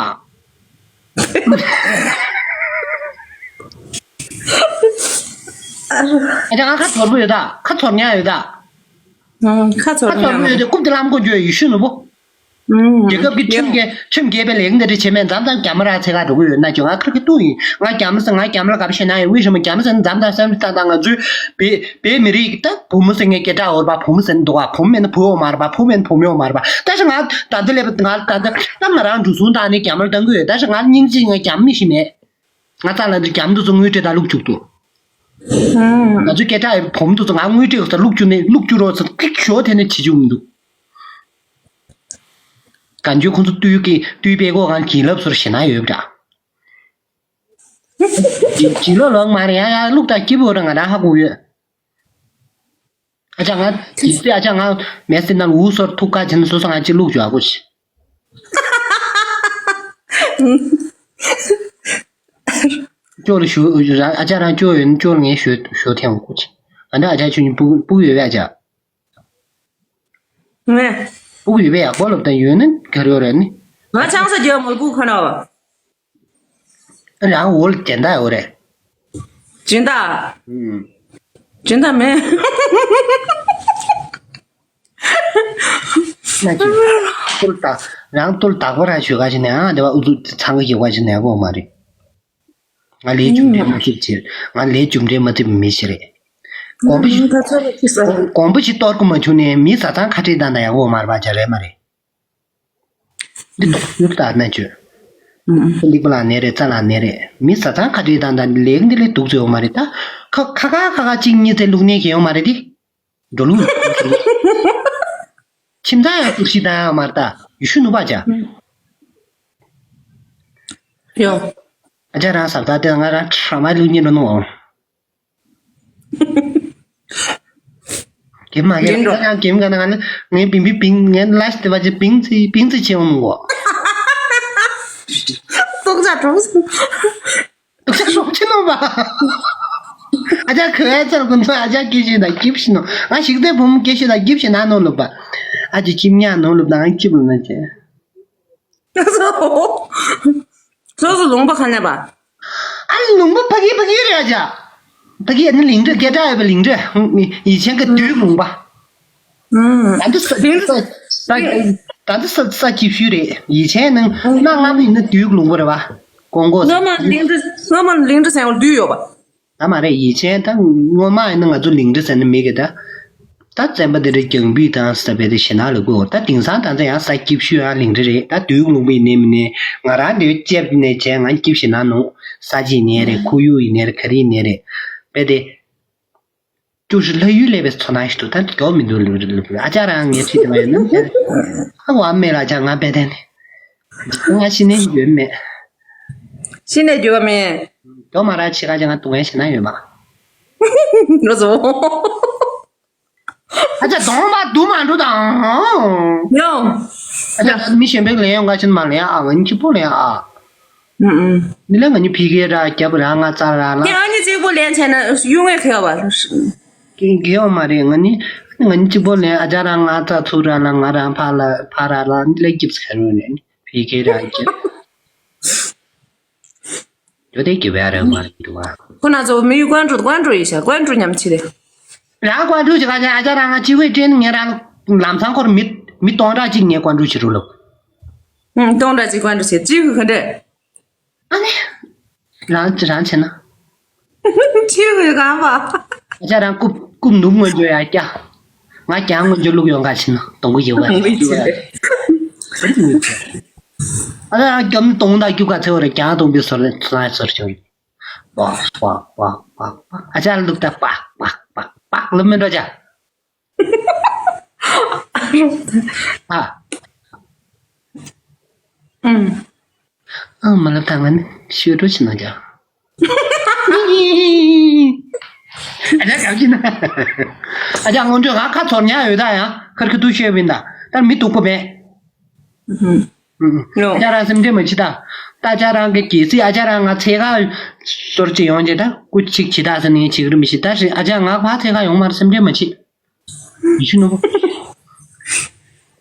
ཨ་ཅག་ང་ཁ་ཚོར་པོ་ཡོད་ད། ཁ་ཚོར་ཉག་ཡོད་ད། ཁ་ཚོར་པོ་ཡོད་དེ་རྐུབ་དེ་ལམ་གོ་འགྱོ་ཡེ་ཤུ་ནུ་བོ། རྒྱལ་ཁབ་ཀྱི་ཁྲིམས་འགལ་ཁྲིམས་འགལ་པའི་ལས་འགན་དེ་འདྲ་བྱེད་མེད་མཚམས་མཚམས་རྒྱ་མ་ར་ཚེ་ག་འགྲོ་གི་ཡོད་ན་ཅོ་ང་ཁར་གི་ཏུ་ཡིན་ང་རྒྱ་མ་ཟེར་ང་རྒྱ་མ་ལ་ག་པ་ཤེས་ན་ཡིན་དབུས་ཤ་མ་རྒྱ་མ་ཟེར་མཚམས་མཚམས་སེམས་ཏང་ཏང་ང་ཚོའི་བེ་བེ་མི་རིགས་ད་བུ་མོ་ཟེར་ངའི་སྐད་གྲགས་འོར་བ་བུ་མོ་ཟེར་འདུག་བ་བུ་མོ་མེད་ན་བུ་འོ་མར་བ་བུ་མེད་ན་བུ་མེད་འོ་མར་བ་ད་ཞིག་ང་ད་འདི་ལས་ང་ད་ད་ད་ང་རང་འགྲོ་སོང་ད་ནི་རྒྱ་མར་བཏང་གི་ཡོད་ད་ཞིག་ང་སྙིང་རྗེ་ང་རྒྱ་མི་ཤི་མེད་ང་རྩ་ལ་འདི་རྒྱ་མི་དུ་ཚོ་དངུལ་སྤྲད་ད་ལུག་བཅུག་ཏུ་ང་ཚོ་སྐད་གྲགས་བུ་མོ་དུ་ཚོ་ང་དངུལ་སྤྲད་ས་ལུག་བཅུག་ནས་ལུག་བཅུག་རོགས་ཚ་ཀིག་ཞོ་དེ་ནས་བྱེད་བཅུག་མི་འདུག་གང་བྱུང་ཁོང་ཚོ་བཏུལ་གི་བཏུལ་པའི་སྒོ་ང་གྱིས་ལབ་སོར་ཞེ་ན་ཡོད་འདྲ། གྱིས་ལོ་ལོག་མ་རེད་ཡ་ཡ་ལུག་དང་སྐྱིད་པོ་ར་ང་རང་ཧ་གོ་ཡོད། ཨ་ཅག་ང་གྱིས་སི་ཨ་ཅག་ང་མེ་སི་ན་ལུ་སོར་ཐུག་ཀ་ཅན་སོ་སོ་ང་ཅི་ལུག་ཅོ་ཨ་གོ་ཤི། ཅོ་ལ་ཞུ་ཨ་ཅག་རང་ཅོ་ཡོད་ཅོ་ལ་ངས་ཞུ་ཞུ་ཐེངས་གོ་ཤི། ཨ་འདྲ་ཨ་ཅག་ཆུ་ཉི་སྤུ་སྤུ་ཡོད་པས་ཨ་ཅག་ངས། སྤུ་གུ་ཡོད་པས་ཡག་པོ་ལབ་དང་ཡོད་ན་ག་རེ་ཡོད་རེད་ནི། ང་ཆང་ས་རྒྱབ་མོ་སྤུ་གུ་ཁ་ན་བ། རང་འོ་ལ་སྦྱིན་བདག་ཡོད་རེད། སྦྱིན་བདག་ཨུམ། སྦྱིན་བདག་མེད། ན་ཅི། ཏུལ་དག་རང་ཏུལ་དག་པ་རང་ཞོད་ག་ཞིག་ནས་ཨང་དེ་བ་ཨུ་ཚུགས་ཚང་གི་ཞོད་ག་ཞིག་ནས་གོ་མ་རེད། ང་ལས་རྒྱུ་འབྲས་མ་ཐེབས་ཕྱིར། ང་ལས་རྒྱུ་འབྲས་མ་ཐེབས་མི་ཞིག་རེད། དགོངས་པ་ཞིག་ད་ཚོད་ལ་ཅི་ཟེར། དགོངས་པ་ཞིག་གཏོར་དགོས་མ་བྱུང་ནས་མི་བཟའ་ཚང་ཁ་བྲལ་བཏང་ན་ཡག་པོ་མ་རེད་པ་ཅག་རེད་མ་རེད། འདི་དོགས་ཡུལ་ལྟར་ན་བརྗོད། ཨུམ། ལིག་པ་ལ་ནས་རེད་རྩ་ལ་ནས་རེད་མི་བཟའ་ཚང་ཁ་བྲལ་བཏང་ད་ལས་འདི་ལས་སྡུག་ཚོད་ཡོད་མ་རེད་ད། ཁ་ཁ་ཁ་ཁ་ཁ་གཅིག་གཉིས་ཚེ་ལུག་ནས་གྱེན་ཡོང་མ་རེད་དེ། འགྲོ་ལུགས། ཁྱིམ་ཚང་ཡང་གཏུག་ཤི་བཏང་ཡང་མ་རེད་ད་ཡུལ་ཤུལ་ནུབ་པ་ཅག་ཡོ། ཨ་ཅག་རང་ཟབ་ད་དེ་ང་རང་ཁྲ་མ་ལུག་གཉིས་འགྲོ་ནོ། གེམ་མ་གེམ་ཡིན་འགྲོ། ང་རང་གེམ་ག་ན་ང་ལ་ངའི་བིང་བིང་བིང་ངའི་ལ་ཤི་དེ་བ་ཅི་བིང་ཙི་བིང་ཙི་ཆེ་འོང་ངོ་། སྟོག་ཆ་གྲོངས་སོང་། སྟོག་ཆ་གྲོངས་ཆེ་ནོ་བ། ཨ་ཅག་ཁོས་ཨ་ཅག་ཁོ་ཚོ་ཨ་ཅག་སྐད་ཤེས་དང་སྐྱིབས་ཤིག་ནོ། ང་ཞིག་ཚེ་བུ་མོ་སྐད་ཤེས་དང་སྐྱིབས་ཤིག་ན་ནོ་ལོ་བ། ཨ་ཅག་ཁྱིམ་ཉག་ནོ་ལོ་བ་ང་སྐྱིབས་ལོ་ན་ཅེ། སོ་སོ་ལུང་པ་ག་ནས་པ། ཨ་ལུང་པ་ཕ་གི་ཕ་གི་རེད་ཨ་ཅག་ཕ་གི་ཨ་ནི་ལིང་འདྲ་སྐད་གྲགས་ཡོད་པའི་ལིང་འདྲ། ཡིད་ཆེན་གྱི་དུས་ལུང་པ། ཨུམ། ད་འདི་ས་ལིང་འདྲ་ས་ས་ད་འདི་ས་ས་ཅིག་ཤུལ་རེད་ཡིད་ཆེན་ནང་གནའ་སྔ་མོ་ཡིན་ན་དུས་ལུང་པ་རེད་བ། ཀོང་ཀོ་ས། སྔོན་མ་ལིང་འདྲ་སྔོན་མ་ལིང་འདྲ་ཟེར་བ་དུས་ཡོད་པ། ད་མ་རེད་ཡིད་ཆེན་ད་སྔོན་མ་ཡིན་ན་ང་ཚོ་ལིང་འདྲ་ཟེར་ན་མི་གི་ད། ད་བཙན་པོ་དེ་འདྲ་རྒྱང་འབུད་དང་ས་བལ་དེ་ཞེ་ནག་ལ་བཀོད། ད་དེང་སང་ད་ཚོ་ཡང་ས་སྐྱིབས་ཤུལ་ཡང་ལིང་རི་རེད། ད་དུས་ལུང་པའི་ནས་མི་ནས་ང་རང་དེ་ལྕེབ་ནས་བྱས་ང་སྐྱིབས་ཞེ་ནག་ནོ། ས་ཅིག་ནས་རེད། ཁོར་ཡུག་ཡིན་ནས་རེད། ག་རེ་ཡིན་ནས་རེད། བལ་དེ། ཅུ་ཧྲི་ལྷ་ཡུལ་ལས་པའི་ཚོ་ནང་ཞིག་ཏུ་ད་མགྱོགས་མི་འདུག་ལུ་རི་ལུ་རི། ཨ་ཅག་རང་ངས་ཁྲིད་དེ་མ་ཡོད་ན། ཨ་བ་མེད་ལ་ཨ་ཅག་ང་བལ་དེ་ནས། ང་ཤི་ནས་ཡོད་མེད། ཤི་ནས་འགྱོད་པ་མེད། མགྱོགས་མ་ར་ཆི་ག་ཅག་ང་སྡུག་བསྔལ་ཞེ་ན་ཡོད་མ། ལོ་ཟོ། ཨ་ཅག་གདོང་མ་སྡུག་མ་འགྲོ་དང་། ཡོང་། ཨ་ཅག་མི་གཞན་པའི་ལན་ཡོང་ག་ཕྱིན་མ་ལན་ཨ། ང་གཉིས་གཅིག་པོ་ལན་ཨ། ཨུམ་ཨུམ། མི་ལ་ང་གཉིས་ཕི་གེ་ར་རྒྱབ་ར་ང་རྩ་ར་ལ། ཁྱེད་ཨ་ནི་གཅིག་པོ་ལན་བྱས་ན་གཡུག་ངས་ཁེལ་བ། གི་གི་ཡོང་མ་རེད། ང་གཉིས་ང་གཉིས་གཅིག་པོ་ལན་ཨ་ཅག་རང་ང་རྩ་ཚུགས་ར་ལ་ང་རང་ཕ་ལ་ཕ་ར་ལ་ལས་སྐྱིབས་ཁ་རུ་ནས་ཕི་གེ་ར་རྒྱབ། ཡོད་དེ་གི་བས་ར་མ་རེད་འདུག་ཨ། ཁོ་ན་ཚོ་མི་ཡུལ་ཀོན་ཀྲུ་ཀོན་ཀྲུ་ཡིན་ཤག་ཀོན་ཀྲུ་ཉམས་ཆི་རེད། རང་ཀོན་ཀྲུ་ཅི་ག་ཅག་ཨ་ཅག་རང་ང་གཅིག་པོའི་དྲན་ངས་རང་ལམ་སང་ཁོར་མི་མི་སྟོང་ཕྲག་གཅིག་ངས་ཀོན་ཀྲུ་བྱེད་རུ་ལོ། ཨུམ། སྟོང་ཕྲག་གཅིག་ཀོན་ཀྲུ་བྱེད་གཅིག་གི་ག་འདྲས། ཨ་ནི། རང་རང་བྱེད་ན། གཅིག་གི་གང་བ། ཨ་ཅག་རང་རྐུབ་རྐུབ་ནུབ་སྔོན་འཇོག་ཡ་སྐྱ། ང་རྒྱང་སྔོན་འཇོག་བླུག་ཡོང་ག་ཕྱིན་ན་སྡོང་པོ་ཡོད་པ་རེད། ཡོད་པ་རེད། ཨ་ཅག་རང་རྒྱང་སྡོང་དང་རྒྱུག་ག་ཚེ་བ་རེད། རྒྱང་སྡོང་པའི་ཟོར་ལ་ཚོ་ལ་ཟོར་བྱུང་། པག་པག་པག་པག་པག་ཨ་ཅག་ལུག་ད་པག་པག་པག་པག་ལབ་མི་འགྲོ་ཅག་ཨ། ཨང་། ཨང་། མ་ལབ་ད་ང་ནི་ཤོད་འགྲོ་ཕྱིན་ན་ཅག་ཨ་ཅག་ག་ཕྱིན་ན། ཨ་ཅག་སྔོན་འགྲོས་ང་ཁ་ཚོར་ཉག་ཡོད་ད་ཡང་ཁར་ཁི་ཏུ་ཤོད་བིན་ད་ལྟར་མི་སྡུག་པོ་བས། ཨུ་ཨུ། ཨུ་ཨུ། ཨ་ཅག་རང་སེམས་ཁྲལ་མ་བྱེད་ད། ད་ཨ་ཅག་རང་གི་གལ་སྲིད་ཨ་ཅག་རང་ང་འཚོལ་ག་ཟོར་གཅིག་ཡོང་རྗེས་ད་སྐུ་གཅིག་བྱེད་ད་ཟེར་ནས་བྱེད་ཀྱི་རེད་མི་ཤེས། ད་ཨ་ཅག་ང་ཕར་འཚོལ་ག་ཡོང་མ་རེད། སེམས་ཁྲལ་མ་བྱེད། ཡེ་ཤེས་ནོར་བུ།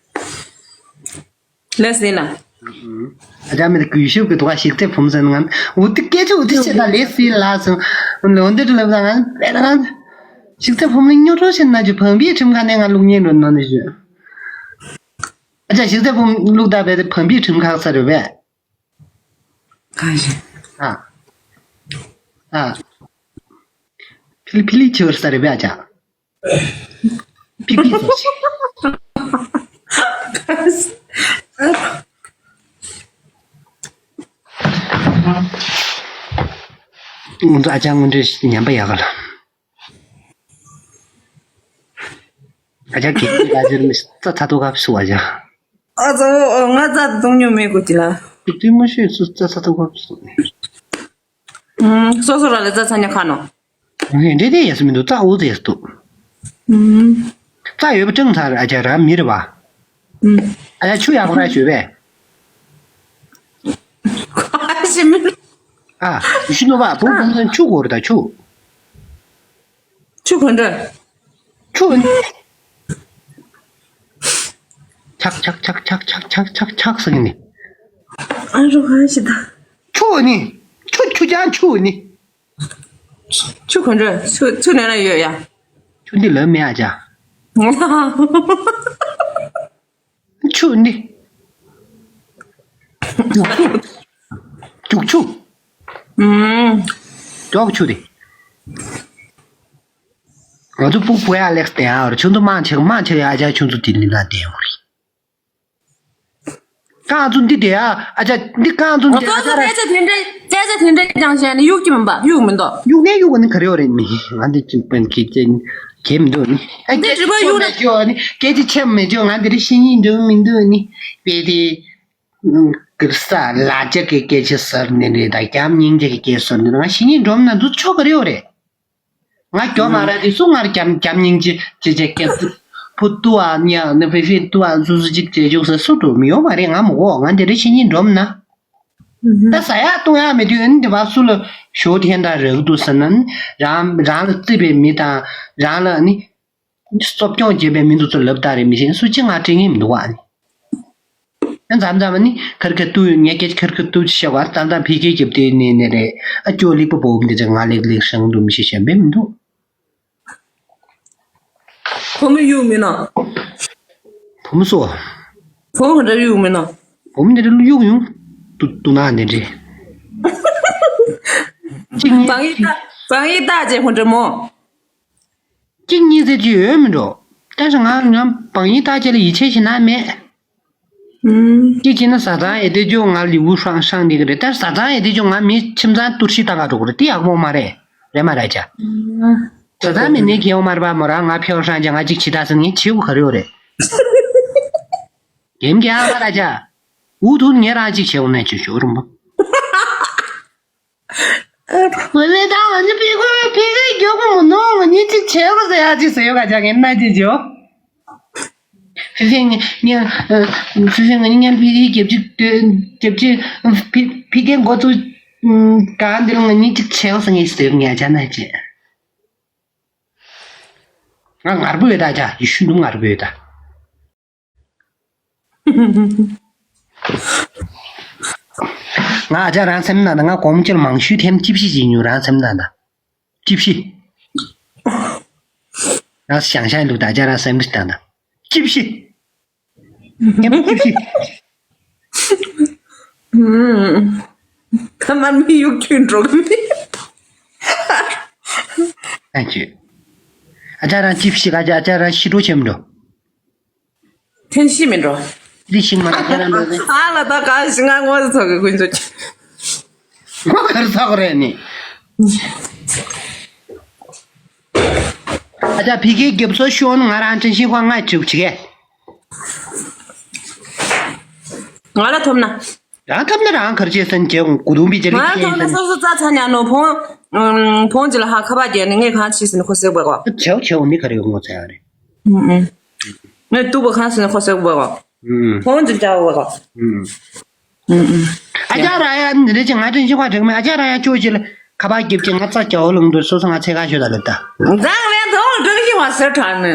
ལགས་སེ་ལགས། ཨ་ཅག་མི་དེ་གུས་ཞབས་ཀྱི་ཐོག་ཞིག་རྩེ་ཕུམ་ཟེར་ང་འུ་ཏི་སྐད་ཆ་འུ་ཏི་བཤད་ད་ལགས་སེ་ལགས་སེ་ལོ་འདི་ལབ་ད་ང་དཔེ་ད་ང་ཞིག་རྩེ་ཕུམ་ལ་སྨྱོ་སྤྲོ་བྱེད་ན་ཅི་བམ་པའི་ཁྲིམས་ཁང་ནས་ང་བླུག་ཉན་འགྲོ་ནོ་ནི་ཞུ། ཨ་ཅག་ཞིག་རྩེ་ཕུམ་བླུག་ད་བས་དེ་བམ་པའི་ཁྲིམས་ཁང་ས་རེད་བས། གང་ཞིག་ཨ། ཨ། ཕི་ལི་ཕི་ལི་ཆི་བར་ས་རེད་བས་ཨ་ཅག་པི་པི་ཟེར་ཞིག་ང་ཚོ་ཨ་ཅག་དངོས་འབྲེལ་ཉམས་པ་ཡག་ག་ལ། ཨ་ཅག་གི་ཨ་ཅག་མི་རྩ་ཚ་ཏོ་ག་སུ་ཨ་ཅག་ཨ་ཙོ་ང་རྩ་གཏོང་མྱོང་མེད་གོ་ཅི་ལ། ཏུ་ཏུ་མ་ཤོད་སུ་རྩ་ཚ་ཏོ་ག་སུ། ཨུམ། སོ་སོ་ར་ལ་རྩ་ཚ་ཉག་ཁ་ནོ། ངས་འདྲེ་དེ་ཡས་སུ་མི་འདུག་རྩ་འུ་ཚ་ཡས་སུ་འདུག་ཨུམ། རྩ་ཡོད་པ་ཀྲང་ཚ་ར་ཨ་ཅག་ར་མི་རེད་བ། ཨུམ། ཨ་ཅག་ཆུ་ཡག་པོ་ར་ཞོད་པས། ཁ་ཞིམ་མི། ཨ། ཤི་ནོ་བ་བུ་བུ་ཆུ་གོ་ར་ད་ཆུ། ཆུ་ག་འདྲ། ཆུ། ཆག་ཆག་ཆག་ཆག་ཆག་ཆག་ཆག་ཆག་ཟེར་གི་ནི། ཨ་རོ་ཧ་ཤི་ད། ཆུ་ནི། ཆུ་ཆུ་ཅང་ཆུ་ནི། ཆུ་ག་འདྲ། ཆུ་ཆུ་ནས་ན་ཡོད་ཡ། ཆུ་འདི་ལ་མེད་ཨ་ཅག་ཆུ་འདི། རྒྱུག་ཆུ། རྒྱུག་ཆུ། ཨུམ། རྒྱུག་ཆུ་དེ། ང་ཚོ་ཕྲུ་གུ་ཡ་ལེགས་བསྟན་ཨ་ར་ཆུ་ཚོད་མང་ཆེ་མང་ཆེ་བའི་ཨ་ཅག་ཆུ་ཚོད་དེ་ལི་ལ་བསྟན་ཡོང་རེད། རྐང་བཙུན་འདི་དེ་ཨ་ཨ་ཅག་འདི་རྐང་བཙུན་ང་དེ་ཚོ་ཨ་ཅག་ར། སྐད་ཆ་དེ་འདྲ་སྐད་ཆ་དེ་འདྲ་ཀྱང་བཤད་ནས་གཡུག་གི་མིན་པ་གཡུག་མི་འདུག་གཡུག་ནས་གཡུག་ག་ནི་ག་རེ་ཡོད་རེད་མི་ང་འདི་ཅིག་པན་གི་ཅན་གེ་མི་འདུག་ནི་ཨ་འདི་སྐད་ཅིག་སྒྲིག་པ་ཆེ་གཡུག་མི་ན་ཆོག་ནི་སྐད་ཅིག་ཆེ་མི་ཆོག་ང་འདི་རེ་ཤེས་ཉིན་འགྲོ་མི་འདུག་ནི་པེ་དེ་གིར་ས་ལ་ཅག་གི་སྐད་ཆ་ཟེར་ནི་རེད་ད་རྒྱམ་སྙིང་རྗེ་གི་སྐད་ཟེར་ནི་རེད་ང་ཤེས་ཉིན་འགྲོ་མི་ན་འདུག་ཆོག་ག་རེ་ཡོད་རེད། ང་གྱོ་མ་ར་དེ་སུ་ངར་རྒྱམ་རྒྱམ་སྙིང་རྗེ་ཅེ་ཅེ་སྐད་ཕུ་ཏུ་ཨ་ཉ་ནི་ཕི་ཕི་ཏུ་ཨ་སུ་སུ་ཅིག་ཅེ་བཞུགས་ས་སུ་འགྲོ་མི་ཡོང་མ་རེད། ང་མ་གོ་ང་དེ་རེ་ཤེས་ཉིན་འགྲོ་མི་ན། ད་ཟ་ཡག་བཏུང་ཡག་མེད་དུས་ཨ་ནི་དེ་བ་སུ་ལ་ཞོ་འཐེན་དང་རག་འདུག་ཟེར་ན་ནི་རང་རང་ལ་བརྩེ་བའི་མི་དང་རང་ལ་ནི་གསོ་སྐྱོང་བྱེད་པའི་མི་འདུག་ཚོ་ལབ་ད་རེད་མི་ཤེས་སུ་ཅི་ང་དྲན་གི་མི་འདུག་ཨ་ནི། ཨ་མཚམས་མཚམས་ནི་ཁར་ཁ་ཏུ་ངས་སྐད་ཁར་ཁ་ཏུ་ཤ་བར་ཙམ་ཙམ་ཕི་ཁའི་རྒྱབ་དེ་ནས་ནས་རེད། ཨ་ཅོ་ལིག་པ་པོ་འདི་ཚོ་ང་ལེགས་ལེགས་ཤང་འདུག་མི་ཤེས་གཞན་པས་མི་འདུག་བུ་མོ་གཡུག་མིན་ན། བུ་མོ་སོ། བུ་མོ་ག་འདྲ་གཡུག་མིན་ན། བུ་མོ་འདི་འདྲ་གཡུག་ཡོང་། ཏུ་ཏུ་ན་འདི་འདྲ། གཅིག་གཉིས། བང་ཡིག་ལྟ་བང་ཡིག་ལྟ་རྗེས་ཁོང་འདྲ་མོ། གཅིག་གཉིས་ཟེར་གྱི་ཡོད་མི་འགྲོ། ད་ང་ང་བང་ཡིན་ད་ཅེ་ལ་ཡིད་ཆེས་ཤིག་ན་མེད། ཨུམ། ཅིག་བྱས་ན་བཟའ་ཚང་ཡེ་དེ་ཅོ་ང་ལི་འུ་ཧྲང་ཧྲང་འདི་གི་རེད། ད་བཟའ་ཚང་ཡེ་དེ་ཅོ་ང་མི་ཁྱིམ་ཚང་གཏོར་བཤིག་བཏང་ག་འགྲོ་གི་རེད། དེ་ཡག་པོ་མ་རེད། རེད་མ་རེད་ཅ། ཨུམ། བཟའ་ཚང་མི་ནས་ཁྱེའུ་མར་པ་མོ་རང་ང་ཕེའུ་ཧྲང་ཅ་ང་ཅིག་བྱེད་ད་ཟེར་ངས་བྱེད་དགོས་ག་རེ་ཡོད་རེད། རྒན་རྒན་ཨ་མ་ར་ཅ། འུ་ཐུག་ངས་རང་ཅིག་བྱེད་འོང་ན་ཅིག་ཞོར་རུང་བ། ཝེ་ཝེ་ད་ང་ནི་ཕི་ཁོ་ཕི་ཁའི་མགྱོགས་པོ་མོ་ནོ་ང་ནི་ཅིག་བྱེད་དགོས་ཟེར་ཡ་ཅིག་ཟེར་ཡོད་ག་ཅག་ངན་ན་ཅིག་བྱོ། ཕི་ཕི་ངི་ངི་ཕི་ཕི་ང་ནི་ངན་ཕི་ཁའི་རྒྱབ་ཅིག་རྒྱབ་ཅིག་ཕི་ཕི་ཁའི་འགོ་ཚུགས་གང་འདི་ལ་ང་ནི་ཅིག་བྱེད་དགོས་ཟེར་ངས་ཟེར་ཡོད་ག་ཅག་ན་ཅིག་ང་ངར་པོ་ཡོད་ད་ཅག་ཡི་ཤུ་འདུམ་ངར་པོ་ཡོད་ད། ང་ཨ་ཅག་རང་སེམས་ནང་ད་ང་གོམ་ཅིར་མང་ཤོས་ཐེམ་ཅི་བཤི་ཅི་ཉུ་རང་སེམས་ནང་ད་ཅི་བཤི། རང་ཤང་ཤང་འདུག་ད་ཨ་ཅག་རང་སེམས་ནང་ད་ཅི་བཤི། ཐེམ་ཅི་བཤི། ཐ་མར་མི་ཡུག་ཁྱོད་འགྲོ་གི་མེད། ཨ་ཅག་རང་ཅི་བཤི་ག་ཅག་ཨ་ཅག་རང་ཤི་འགྲོ་ཆེམ་འགྲོ། ཐེན་ཤི་མི་འགྲོ། ལི་ཤིང་མ་ལ་ཁྱེད་རང་འགྲོ་ནས། ཨ་ལ་ད་ག་ཞིག་ང་ངོ་ཚ་གི་ཀུན་ཚོ། ངོ་གར་ཚ་གི་རེད་ནི། ཨ་ཅག་ཕི་ཁའི་རྒྱབ་སོ་ཤོན་ང་རང་ཅན་ཤིང་ཁོ་ང་ཅིག་ཅིག་གས། ང་ལ་ཐོབ་ན། རང་ཐོབ་ན་རང་གར་ཅེས་སན་ཅེ་གུ་དུང་པི་ཅེ་ལི་ང་ལ་ཐོབ་ན་སོ་སོ་རྩ་ཚ་ཉ་ནོ་ཕོང་། ཕོང་ཅི་ལ་ཧ་ཁ་པ་རྒྱལ་ནི་ངས་གང་ཆི་སི་ནི་ཁོ་སེག་པ་གོ། ཆེའོ་ཆེའོ་མི་ག་རེ་ཡོང་ངོ་ཚ་ཡ་རེད། ངས་ཏུ་བ་ཁང་སི་ནི་ཁོ་སེག་པ་གོ། ཕོང་ཅི་ལ་ཅའོ་བ་གོ། ཨ་ཅག་ར་ཡ་འདི་རེད་ཅེ་ང་དྲན་ཤི་ཁ་དྲན་མེད། ཨ་ཅག་ར་ཡ་ཅོ་ཅི་ལ་ཁ་པ་རྒྱབ་ཅེ་ང་རྩ་རྒྱ་བོ་ལུང་དུ་སོ་སོ་ང་ཚེ་ག་ཤོད་ད་ལེ་ད། ཛང་ལན་དོ་དྲན་ཤི་ཁ་སེ་དྲན་ནི།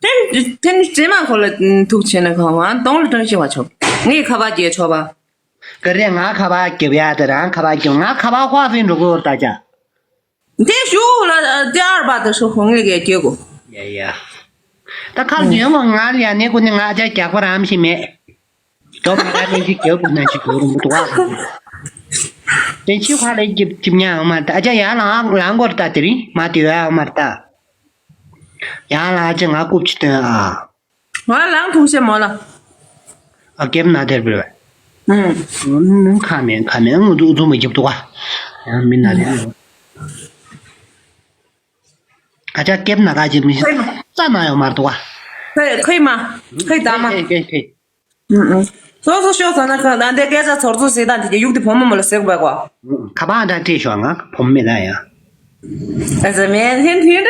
ཐེན་ཐེན་ཇེ་མ་ཁོ་ལ་ཐུག་ཆེ་ན་ཁང་བ་དོང་ལ་དྲན་ཤི་བ་ཆོག་ངས་ཁ་པ་རྒྱལ་ཆོག་པ། ག་རེ་ང་ཁ་པ་རྒྱབ་ཡ་དེ་རང་ཁ་པ་རྒྱབ་ང་ཁ་པ་ཁོ་ཨ་ཕིན་འགྲོ་གི་ཡོད་ད་ཅ། དེ་ཞུ་ལ་ཏེ་ཨར་བ་དེ་ཧྲུ་ཧུང་ངེ་གེ་སྐྱེ་གོ། ཡ་ཡ། ད་ཁ་ལ་ཡོད་མ་ང་ལ་ཡ་ནེ་ཀུ་ནི་ང་ཅག་རྒྱག་པ་རམ་ཞིག་མེད། དོ་མ་ར་ནེ་ཅིག་རྒྱག་དགོས་ན་ཅིག་དགོས་རུང་མི་འདུག་ཨ། དེ་ཕྱི་ཁ་ལ་ཅིག་ཅིག་ཉག་མ་ད་ཅག་ཡང་ལ་ལང་གོ་ར་ད་དེ་རིང་མ་དེ་ཡོད་ཨ་མ་ར་ད། ཡང་ལ་ཅིག་ང་རྐུབ་ཅིག་སྟོན་ཨ། ང་ལང་ཐུང་ཤེ་མོ་ལ། ཨ་སྐེབ་ན་དེར་བེར་བས། ཁ་མེད་ཁ་མེད་ངུ་འཛུག་འཛུག་མི་རྒྱབ་འདུག་ཨ། ཡང་མི་ན་དེ། ཨ་ཅག་སྐེབ་ན་ག་ཅིག་མི་ཤེས་རྩ་ན་ཡོད་མ་རེད་འདུག་ཨ། ཁོས་ཁོས་མ་ཁོས་ད་མ། ཁོས་ཁོས་ཁོས། སོ་སོ་ཤོག་ཟ་ན་ཁ་ན་འདི་སྐད་ཆ་ཚོར་ཚོར་ཟེར་དང་དེ་ག་ཡུག་དེ་བུ་མོ་མོ་ལ་ཟེར་དགོས་པ་གོ། ཁ་པར་འདྲ་སྤྲད་ཤོག་ང་བུ་མོ་མེད་ད་ཡ། ཨ་ཟེར་མེད་ཧེན་ཧེན་རེད།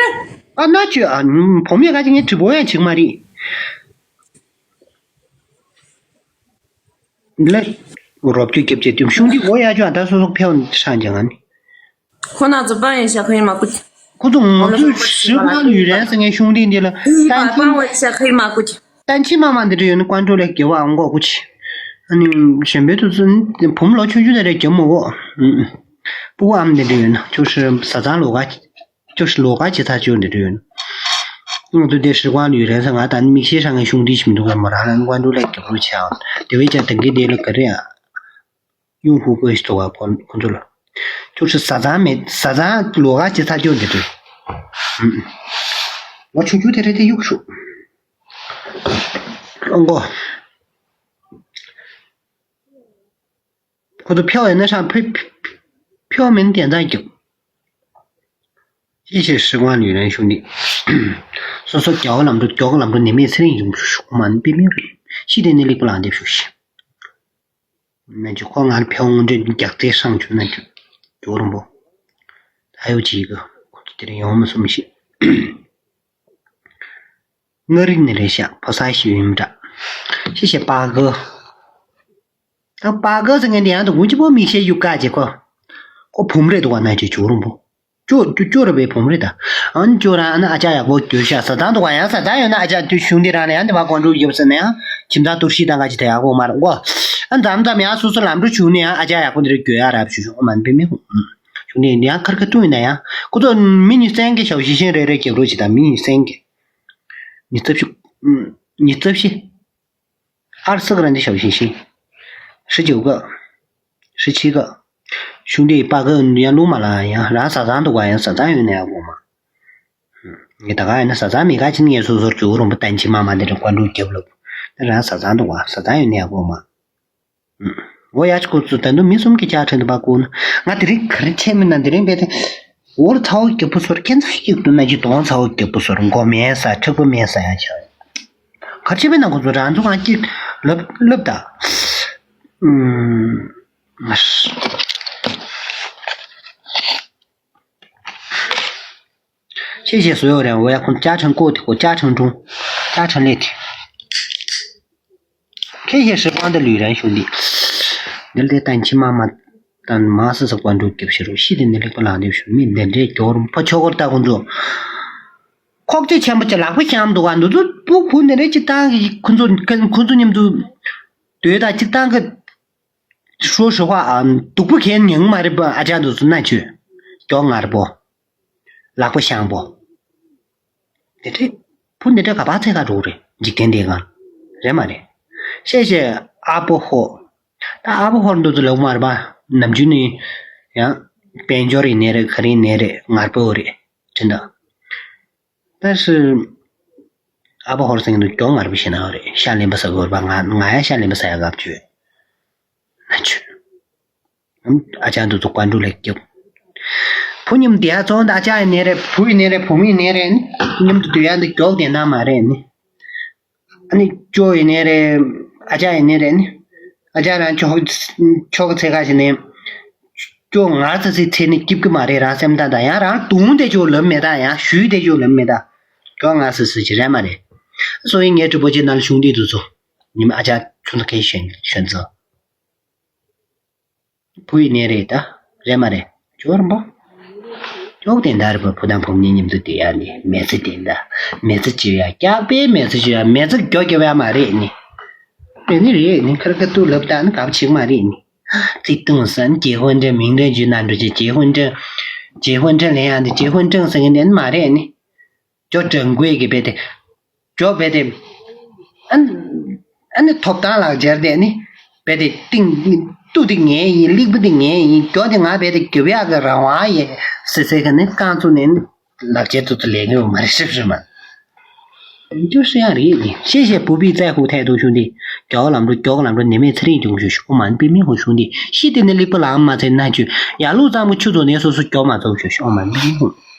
ཨ་ན་ཁྱོད་ཨ་བུ་མོ་ག་ཅིག་ངས་དྲི་བོ་ཡང་བྱེད་ཀྱི་མ་རེད། ལེ། རོབ་ཅུ་རྒྱབ་ཅེས་དུས་ཤུང་འདི་འོ་ཡ་ཅོ་ཨ་ད་སོ་སོ་ཕེའོ་ཧྲང་ཅང་ཨ་ནི། ཁོ་ན་ཚོ་པང་ཡིན་ཤ་ཁ་ཡིན་མ་ཀུ། ཁོ་ཚོ་ང་ཚོའི་སྲིད་དབང་ཡུལ་རན་ཟེར་མཁན་ཤུང་འདི་འདི་ལ་ཏན་ཆི་པང་ཡིན་ཤ་ཁ་ཡིན་མ་ཀུ། ཏན་ཆི་མ་མ་འདི་འདྲ་ཡོད་ན་ཀོན་ཀྲོ་ལ་དགེ་བ་ཨང་གོ་ཀུ་ཆི། ཨ་ནི་གཞན་པའི་དུས་ཚོད་བུམ་ལོ་ཆུང་ཆུང་དེ་འདྲ་རྒྱབ་མ་གོ། སྤུ་གུ་ཨམ་འདི་འདྲ་ཡོད་ན་ཁྱོད་ཧྲི་བཟའ་ཚང་ལོ་ག་ཅོ་ཧྲི་ལོ་ག་ཅི་ཚ་ཅོ་འདི་འདྲ་ཡོད་ན། ང་ཚོ་དེ་སྲིད་དབང་ལུས་རན་ཟེར་ང་ད་ནི་མིག་ཤེལ་ཧྲང་གི་ཤུང་འདི་ཞིག་མི་འདུག་ག་མོ་རང་ལ་ནི་ཀོན་ཀྲོ་ལ་དགེ་བ་ཆེ་ཨང་དེ་བས་ཀྱང་དེང་གི་དེ་ལ་ག་རེ་ཨ། ཡུང་ཧུ་པོ་ཞིག་ཐོག་ཁོ་ཁོ་ཚོ་ལ། ཁྱོད་ཚོ་བཟའ་ཚང་མེད་བཟའ་ཚང་ལོ་ག་ཅི་ཚ་ཅོ་འདི་འདྲ། ང་ཆུང་ཆུང་དེ་རེད་དེ་གཡུག་ཤོག་ཨང་གོ། ཁོ་ཚོ་ཕེའོ་ཡིན་ན་ཧྲང་ཕེ་ཕེའོ་མིན་དེ་འདྲ་རྒྱབ། ཤེས་ཤེས་སྲིད་དབང་ལུས་རན་ཤུང་འདི། སོ་སོ་རྒྱ་བོ་ལམ་འགྲོ་མགྱོགས་ལམ་འགྲོ་ནི་མེད་ཚེ་རིང་ཡུམ་ཤུགས་མ་ནི་པི་མིང་རེད། ཤི་དེ་ནི་ལེགས་པོ་ལང་འདེབས་ཤུགས་ཤི། ན་ཅི་ཁོ་ང་ལ་ཕེའོ་དངོས་འབྲེལ་རྒྱག་རྩེ་སྲང་བྱུང་ན་ཅི། ཇོ་རིན་པོ། ད་ཡོ་ཅི་གི་ཁོ་ཚོ་དེ་རིང་ཡོང་མི་སོང་ཤི། ང་རིག་ནི་རེད་ཤག་ཕོ་གསར་ཞིག་ཡིན་འདྲ། ཤི་ཤི་པ་གི། ད་པ་གི་ཟེར་མཁན་དེ་ཡང་དུ་གུང་ཅི་པོ་མིག་ཤེལ་གཡུག་ཀ་ཅེ་ཁོ། ཁོ་བུམ་རེད་འདུག་བ་ན་ཅི་ཇོ་རིན་པོ། ཅོ་ཅོ་ཅོ་རེད་པའི་བུམ་རེད་ད། ཨ་ནི་ཅོ་རང་ཨ་ནི་ཨ་ཅག་ཡག་པོ་གྱུར་ཤག་བཟའ་ཚང་འདུག་བ་ཡང་བཟའ་ཚང་ཡོད་ན་ཨ་ཅག་དུས་གཞུང་འདི་རང་ལ་ཡང་འདི་བ་ཀོན་ཀྲོལ་ཡོད་ཟེར་ན་ཡང་ཁྱིམ་ཚང་གཏོར་བཤིག་བཏང་ག་ཅི་ད་ཡག་པོ་མ་རེད་གོ། ཨ་མཚམས་མཚམས་ཡང་སོ་སོ་ལམ་འགྲོ་བྱུང་ནས་ཡང་ཨ་ཅག་ཡག་པོ་འདི་རེད་གྱོད་ཡག་རབ་ཞུ་ཞུ་ཨ་མ་ནི་པི་མི་ཧུ། གཞུང་འདི་ཡང་ཁར་ཁ་ཐུག་ཡིན་ན་ཡང་ཁོ་ཚོ་མི་ཉི་སེང་གེ་ཞའོ་ཞིང་ཞིང་རེ་རེ་རྒྱབ་རོགས་བྱེད་དང་མི་ཉི་སེང་གེ། ཉི་ཚབ་ཤི། ཉི་ཚབ་ཤི། ཨར་སག་ར་འདི་ཞའོ་ཞིང་ཞིང་། ཧྲི་ཅིའུ་ག་ཧྲི་ཆི་ག་གཞུང་འདི་པ་ག་ཡང་ལུང་མ་ལ་ཡང་རང་བཟའ་ཚང་འདུག་ག་ཡང་བཟའ་ཚང་ཡོད་ན་ཡང་གོ་མ། ངས་ད་ག་ཡིན་ན་བཟའ་ཚང་མེད་ཀ་ཅིན་ངས་སོ་སོར་གྱུར་རོང་པོ་བསྟན་ཕྱི་མ་མ་འདི་འདྲ་བཀའ་འགྲུལ་རྒྱབ་ལབ། ད་རང་བཟའ་ཚང་འདུག་བ། བཟའ་ཚང་ཡོད་ནས་ཡག་པོ་མ། འོ་ཡ་ཅི་ཁོ་ཚོ་ད་དུང་མི་གསུམ་གྱི་ཅ་ཁྲེན་དུ་པ་བསྐུར་ན། ང་དེ་རིང་ག་རེ་བྱས་མིན་ན། དེ་རིང་བས་ཏེ། འོར་ཚ་བོ་རྒྱབ་པོ་ཚོར་ཁྱེད་ཚོ་ཡིག་ཏུ་ན་ཅི་གདོང་ཚ་བོ་རྒྱབ་པོ་ཚོར་མགོ་མེད་ས་མཁྲེགས་པོ་མེད་ས་ཡ་ཆགས། ག་རེ་བྱས་མིན་ན་ཁོ་ཚོ་རང་ཚོ་གང་གཅིག་ལབ་ལབ་ད། ཨུམ། ཤེས་བྱས་བཟོ་ཡོད་རེད། འོ་ཡ་ཁོང་ཅ་ཁྲེན་ཀོ་དེ་ཁོ་ཅ་ཁྲེན་ཀྲུང་། ཅ་ཁྲེན་ལེ་དེ། ཁྱེད་ཤེས་ཧྲི་པང་དེ་ལུས་རན་ཞུ་འདི། འདིར་དེ་བསྟན་ཕྱི་མ་མ་དང་མ་སི་སི་བཀའ་འགྲུལ་རྒྱབ་ཤི་རུ་ཤི་དེ་ནི་ལེགས་པ་ལག་འདེབས་ཞུ་མི་འདི་འདྲའི་སྐྱོར་ཕ་ཆོ་གར་ལྟ་ཁོང་ཚོ། ཁོག་ཅིག་ཆེན་པོ་ཅིག་ལག་པ་བཤམས་འདུག་ག་འདུག་ཚོ་སྤུ་བུ་ནི་རེ་ཅིག་བཏང་གི་ཁོང་ཚོ་ཁོང་ཚོ་མཉམ་དུ་སྡོད་ད་ཅིག་བཏང་གི་ཧྲོ་ཧྲི་ཧ་ཨ་སྡུག་པོ་ཁྱེད་ཉུང་མ་རེད་པ། ཨ་ཅག་འདུག་ཚོ་ན་ཆུ་སྐྱོ་ངར་པོ། ལག་པ་བཤང་པོ། དེ་འདྲའི་བུ་འདི་འདྲ་ག་པར་འཚོལ་ག་འགྲོ་གི་རེད། འཇིག་རྟེན་འདིའི་སྒང་རེད་མ་རེད། ཤེས་ཤེས་ཨ་པོ་ཧོ། ད་ཨ་པོ་ཧོར་འདུག་ཚོ་ལབ་མ་རེད་པ། ནམ་རྒྱུན་ནི་ཡང་དཔལ་འབྱོར་ཡིན་ནའི་རེད། ག་རེ་ཡིན་ནའི་རེད། ངར་པོ་རེད་དྲན་ད། ད་སུ་ཨ་པོ་ཧོར་ཟེར་གི་འདུག་སྐྱོ་ངར་པོ་ཞེ་ན་རེད། ཤ་ལེན་པ་ཟ་གི་རེད་པ། ང་ང་ཡང་ཤ་ལེན་པ་ཟ་ཡ་དགའ་བྱོས་ན་ཆུ། ཨ་ཅག་འདུག་ཚོ་བཀའ་འགྲུལ་ལེགས་རྒྱབ། བུ་མཉམ་དེ་ཡ་ཚོང་ད་ཨ་ཅག་ཡིན་ནའི་རེད། བུ་ཡིན་ནའི་རེད། བུ་མོ་ཡིན་ནའི་རེད། མཉམ་དུ་སྡོད་ཡ་འདི་མགྱོགས་དེ་ན་མ་རེད་ནི། ཨ་ནི་ཅོ་ཡིན་ནའི་རེད། ཨ་ཅག་ཡིན་ནའི་རེད་ནི། ཨ་ཅག་རང་ཆོག་ཆོག་གི་ཚེ་ཁ་ཞིག་ནས་ཅོ་ངར་ཚ་ཚི་ཚེ་ནི་སྐྱིབ་གི་མ་རེད། རང་སེམས་ཐག་ད་ཡང་རང་དུང་དེ་ཅོ་ལབ་མེད་ད། ཡང་ཞུས་དེ་ཅོ་ལབ་མེད་ད། ཅོ་ངར་ཚ་ཚི་ཅི་རེད་མ་རེད། སོ་ཡིན་ངའི་གྲུ་པོ་ཅི་ནང་ལ་ཞུང་དེ་འདུག་ཚོ། ཉི་མ་ཨ་ཅག་ཆུང་ཚ་ཁའི་ཞོན་ཞོན་ཚོ། བུ་ཡིན་ནའི་རེད་ད། རེད་མ་རེད། ཇོ་རིན་པོ། ཅོག་དེ་འདྲ་རེད་པ། བུ་དང་བུ་མོ་གཉིས་མཉམ་དུ་བསྡད་ཡ་ནི་མི་ཚེ་དེ་འདྲ། མི་ཚེ་གཅིག་ཡ་སྐྱག་པའི་མི་ཚེ་གཅིག་ཡ་མི་ཚེ་མགྱོགས་སྐྱོབ་ཡ་མ་རེད་ནི། རེད་ནི་རེད་ནི། ཁར་ཁ་ཏུ་ལབ་ད་ནི་གབ་ཆིག་མ་རེད་ནི། ཚིག་ཏུང་སན་结婚证明天就拿出去结婚证结婚证 ལེན་ཡ་འདི་结婚证 ཟེར་གི་འདི་ནི་མ་རེད་ནི། ཇོ་ཀྲང་ཀུའེ་གི་བེ་དེ། ཇོ་བེ་དེ། ཨན། ཨ་ནི་ཐོབ་ཐང་ལག་འཁྱེར་དེ་ནི། བེ་དེ་ཏིང་། ཏུ་དེ་ངའི་ཡིན། ལིག་པ་དེ་ངའི་ཡིན། ཇོ་དེ་ང་བེ་དེ་རྒྱབ་ཡག་གི་རང་དབང་ཡིན། སི་སི་གི་ནི་རྐང་བཙུགས་ནས་ནི། ལག་འཁྱེར་ཏུ་ཏུ་ལས་ངེས་མ་རེད་ཤི་ཤི་མ། འདུ་སྲི་ཡང་རེད་ནི། ཤེས་ཤེས་བུ་པི་ཙའི་ཧུ་ཐའི་ཏུ་ཤུང་དེ། ཇོ་ལམ་འགྲོ་ཇོ་ལམ་འགྲོ་ནི་མེ་ཚེ་རིང་ཅུང་ཞུ་ཤུ་མ་ནི་པི་མི་ཧུ་ཤུང་དེ་ཤི་དེ་ནི་ལིག་པ་ལག་མ་ཚེ་ན་ཆུ། ཡ་ལུ་ཙམ་གི་ཆུ་ཚོ་ནས་སོ་སོ་ཇོ་མ་ཚོ་ཤུ་ཤུ་མ་ནི་པི་མི་ཧུ།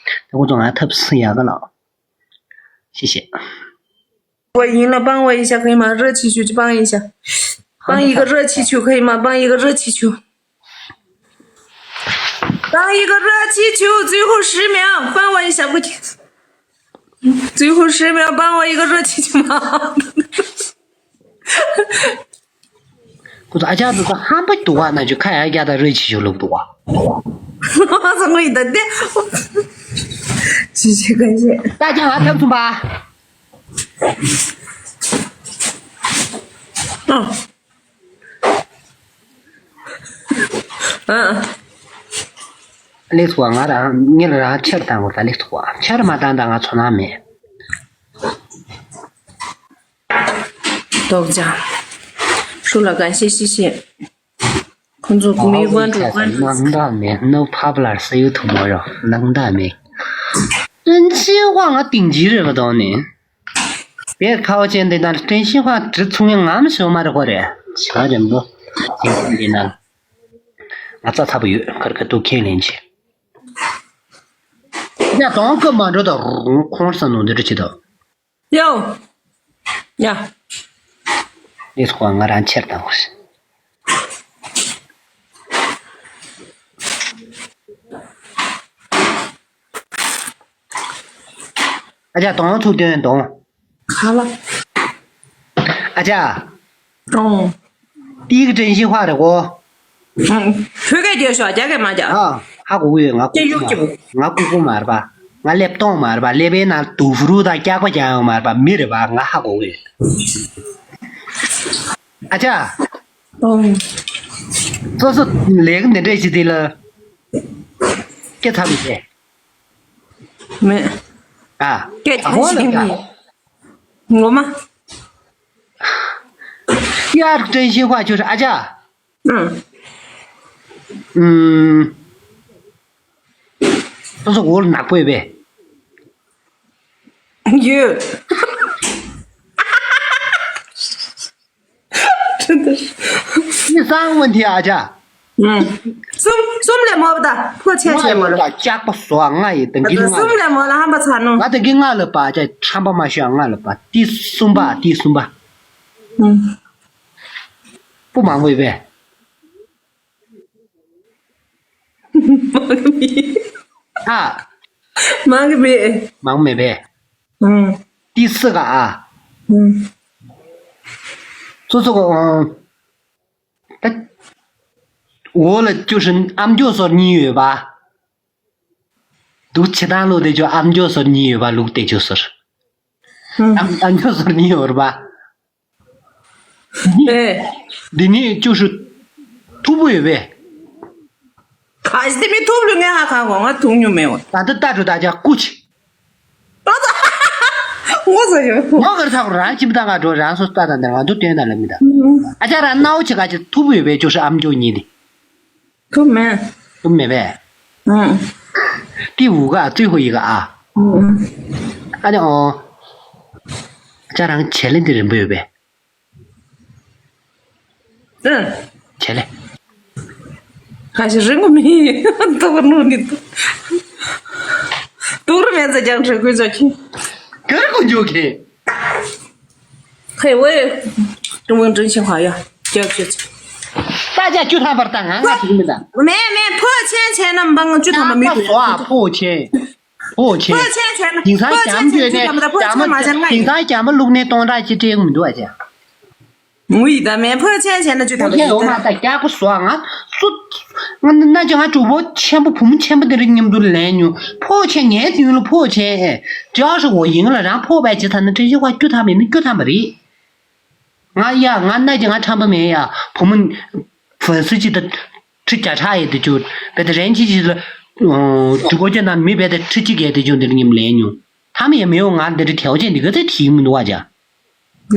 ད་ཁོ་ཚོ་ང་ཐབས་སི་ཡག་གི་ལགས། 谢谢。 我赢了，帮我一下可以吗？热气球去帮一下，帮一个热气球可以吗？帮一个热气球，帮一个热气球，最后十秒，帮我一下，不行，最后十秒，帮我一个热气球吗？ ཁོ་ཚོ་ཨ་ཅག་ཚོ་ཧམ་པ་འདུག་བ། ན་ཆུ་ཁ་ཡ་རྒྱ་དང་རོལ་ཆི་ཆུ་ལུག་འདུག་བ། 我怎么一点点？谢谢感谢。 ད་ཅང་ཨ་ཐབས་ཚུམ་པ། ཨ། ཨ། ལེགས་སོ། ང་རང་ཉིད་རང་ཕྱིར་བཏང་དགོས། ད་ལེགས་སོ། ཕྱིར་མ་བཏང་ད་ང་ཚོ་ནང་མེད། 多谢。输了，感谢，谢谢。 ཁོང་ཚོ་མི་དབང་འགྲོ་དབང་འགྲོ། སྣང་དག་མེད། ནུབ་ཕབ་ལར་སེ་ཡུ་ཐུ་མོ་རོ། སྣང་དག་མེད། ཀྲན་ཤིན་ཧྭ་ང་ཏིང་ཇི་རེད་པ་དོ་ནི། བེར་ཁ་བ་ཅན་དེ་དང་ཀྲན་ཤིན་ཧྭ་འབྲི་ཚུགས་ངན་ངམ་ཞོ་མ་རེད་ཁོ་རེ། ཞག་རིང་པོ་དེང་སང་འདི་ན་ང་རྩ་ཚ་པོ་ཡོད། ཁར་ཁ་ཏུ་ཁས་ལེན་ཆེ། ཡ་དོང་ཀི་མ་འགྲོ་ད་རུང་ཁོང་ས་ནོ་འདི་རུ་ཆེ་དོ། ཡོ། ཡ། ཨེ་ཁོ་ང་རང་ཕྱིར་བཏང་བ་ཞིག་ཨ་ཅག་དོང་ཚུགས་སྟོན་དོང་། ག་ལ། ཨ་ཅག་དོང་། ཏིག་ཀྲན་ཤིན་ཧྭ་རེད་གོ། བོད་སྐད་རྒྱག་ཤོག་རྒྱ་སྐད་མ་རྒྱག་ཨ། ཧ་གོ་གི་ཡོད། ང་ཀུ་ཀུ་མ་རེད་པ། ང་ཀུ་ཀུ་མ་རེད་པ། ང་ལེབ་ཏོང་མ་རེད་པ། ལེབ་པའི་ནང་དུ་ཧྥུ་རུ་དང་སྐྱག་པ་རྒྱག་ཡོང་མ་རེད་པ། མི་རེད་པ། ང་ཧ་གོ་གི་ཡོད། ཨ་ཅག་ཨོ། སོ་སོ་ལས་ཀ་འདི་འདྲས་ཞིག་དེ་ལ་སྐད་ཚ་བའི་ཚེ། མེད། ཨ། སྐད་ཆ་ཞིག་མེད། ངོ་མ། ཡར་ཀྲན་ཤིན་ཧྭ་ཁྱོད་ཨ་ཅག་ཨང་། ཨུམ། སོ་སོ་འོ་ལ་ནག་པོ་ཡོད་པས། ཡོད། ཁྱི་སང་བ་འདི་ཨ་ཅག་གསུམ་གསུམ་ལས་མོ་བ་ད་ཕོ་ཆེ་ཆེ་མོ་ལ། ལྕགས་པ་བཟོ་ང་ཡི་དང་གི་ལ་གསུམ་ལས་མོ་ལ་ཧམ་པ་ཚ་ནོ། ང་དང་གི་ང་ལ་པ་ཅག་ཁྲམ་པ་མ་ཤོད་ང་ལ་པ་ཏི་གསུམ་པ་ཏི་གསུམ་པ། སྤུ་མང་པོ་ཡོད་པས། མང་གི་མེད། ཨ། མང་གི་མེད། མང་མེད་པས། ཨང་། ཏི་སི་ག་ཨ། ཨང་། སོ་སོ་ག་ཨང་། ད། འོ་ལ་ཅུ་ཧྲི་ཨམ་ཅོག་སོར་གཉིས་ཡོད་པ། འདུག་ཆེ་ཐང་ལུག་དེ་ཅོ་ཨམ་ཅོག་སོར་གཉིས་ཡོད་པ་ལུག་དེ་ཅོ་སོར། ཨམ་ཨམ་ཅོག་སོར་གཉིས་ཡོད་པ། ཨེ། འདི་ནི་ཅུ་ཧྲུ། ཐུབ་པོ་ཡོད་པས། ག་ཞིག་དེ་མི་ཐུབ་ལུས་ངས་ཧ་གང་གོ་ང་ཐུག་མྱོང་མེད་འོ། ད་ལྟ་ལྟ་འགྲོ་ད་ཅག་ཀུ་ཆི། ངོ་ཚ་ཡོད། ངོ་གར་ཚ་གོ་རང་ཁྱིམ་ད་ང་འགྲོ་རང་སོ་ལྟ་ད་འདིར་ང་ཚོ་སྟོན་ད་ལ་མི་ད། ཨ་ཅག་རང་སྣའུ་ཆེ་ག་ཅི་ཐུབ་པོ་ཡོད་པས་ཅུ་ཧྲུ་ཨམ་ཅོག་གཉིས་དེ། ཐུབ་མེད། ཐུབ་མེད་པས། ཨང་། ཏི་འུ་ག་ཙི་ཧོ་ཡི་ག་ཨ། ཨང་། ཨ་ནི་ཨོ། ཅ་རང་བྱེད་ལེན་འདི་རིན་པོ་ཡོད་པས། ཨང་། བྱེད་ལེན། ཁ་ཞིག་རིན་གོ་མི་ཡིན། ཏོག་ནོ་ནི་ཏོག་ཏོག་རུ་མེད་ཙ་ཀྱང་དྲི་དགོས་ཙ་ཁྱི། གར་གོ་འཇོག་གི། ཧེ་ཝེ། ཀྲུང་ཝུན་ཀྲུང་ཞིང་ཧྭ་ཡ། ཀྱག་ཀྱག་ད་ཅག་ཅུ་ཐམ་པར་ད་ང་ང་ཐུག་མི་ད། མེད་མེད་ཕོ་ཆེན་ཆེན་ན་འབངས་ཅུ་ཐམ་པ་མི་ང་ཐུག་བཟོ་ཨ་ཕོ་ཆེན། ཕོ་ཆེན། ཕོ་ཆེན་ཆེན་ན་དེང་སང་ཕོ་ཆེན་རྒྱམ་ཆེན་བརྒྱུད་ནས་ཅུ་ཐམ་པ་ད་ཕོ་རྒྱམ་ཆེན་མ་ཆེན་ང་དེང་ཡིན། སང་རྒྱམ་བླུགས་ནས་སྟོང་ཕྲག་གཅིག་སྤྲད་མི་འདུག་ཨ་ཅག་ངུ་ཡི་ད་མེད་ཕོ་ཆེན་ཆེན་ན་ཅུ་ཐམ་པ་མི་ཐུག་ཡོང་མ་ད་རྒྱག་པོ་བཟོ་ཨ་ང་སུ། ང་ན་ཅི་ང་གྲོགས་པོ་ཆེན་པོ་བུ་མོ་ཆེན་པོ་དེ་རིང་མཉམ་དུ་ལེན་མྱོང་ཕོ་ཆེན་ངའི་མདུན་ལ་ཕོ་ཆེན་ཨེ། ཅག་ཧྲི་འོ་ཡིན་ལ་རང་ཕོ་བས་ཅི་ཐ་ན་ཁྲི་ཤི་ཁ་ཅུ་ཐམ་པ་ཡིན་ན་ཅུ་ཐམ་པ་རེད། ང་ཡ་ང་ན་ཅི་ང་ཁྲམ་པ་མེད་ཡ་བུ་མོ། ཧྥན་སི་ཅི་ད། ཁྲི་བརྒྱ་ཕྲག་ཡས་དེ་ཅུ། བེ་ད་རན་ཅི་ཅི་ལ། འདྲུ་གོ་ཅན་དང་མི་བེ་ད་ཁྲི་གཅིག་གས་དེ་ཅུ་འདིར་ཉིམ་ལེན་ཉུ། ཐ་མི་ཡ་མེ་ཡོ་ང་འདི་རི་ཐེའོ་ཅན་འདི་ག་ཚེ་ཐིག་མི་འདུག་བ་ཅ།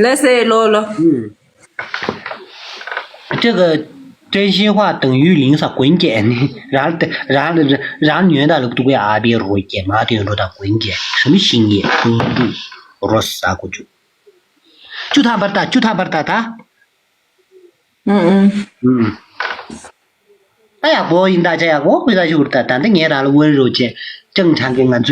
ལེ་སེ་ལོ་ལོ། ཅེ་ག་ཀྲེན་ཤིན་ཧྭ་དང་ཡུས་ལིང་ས་གོན་སྐྱེ་ནི་རང་རང་རང་ཉོན་ད་ལུག་ཏུ་གོ་ཨ་བི་རོ་སྐྱེ་མ་དེ་རོ་ད་གོན་སྐྱེ་ཧྲི་མི་ཤིང་ཡེ་ཀུང་ཀྲུ་རོ་ས་གོ་ཅུ། ཅུ་ཐམ་པར་ད་ཅུ་ཐམ་པར་ད་ད། ཨུ་ཨུ། ཨུ། ད་ཡག་པོ་ཡིན་ད་ཅ་ཡག་པོ་ཁོས་ད་ཞུ་ད་ད་འདི་ངས་རང་ལ་དབོན་རོ་ཅེ་ཅང་ཆང་གི་ང་ཚོའི།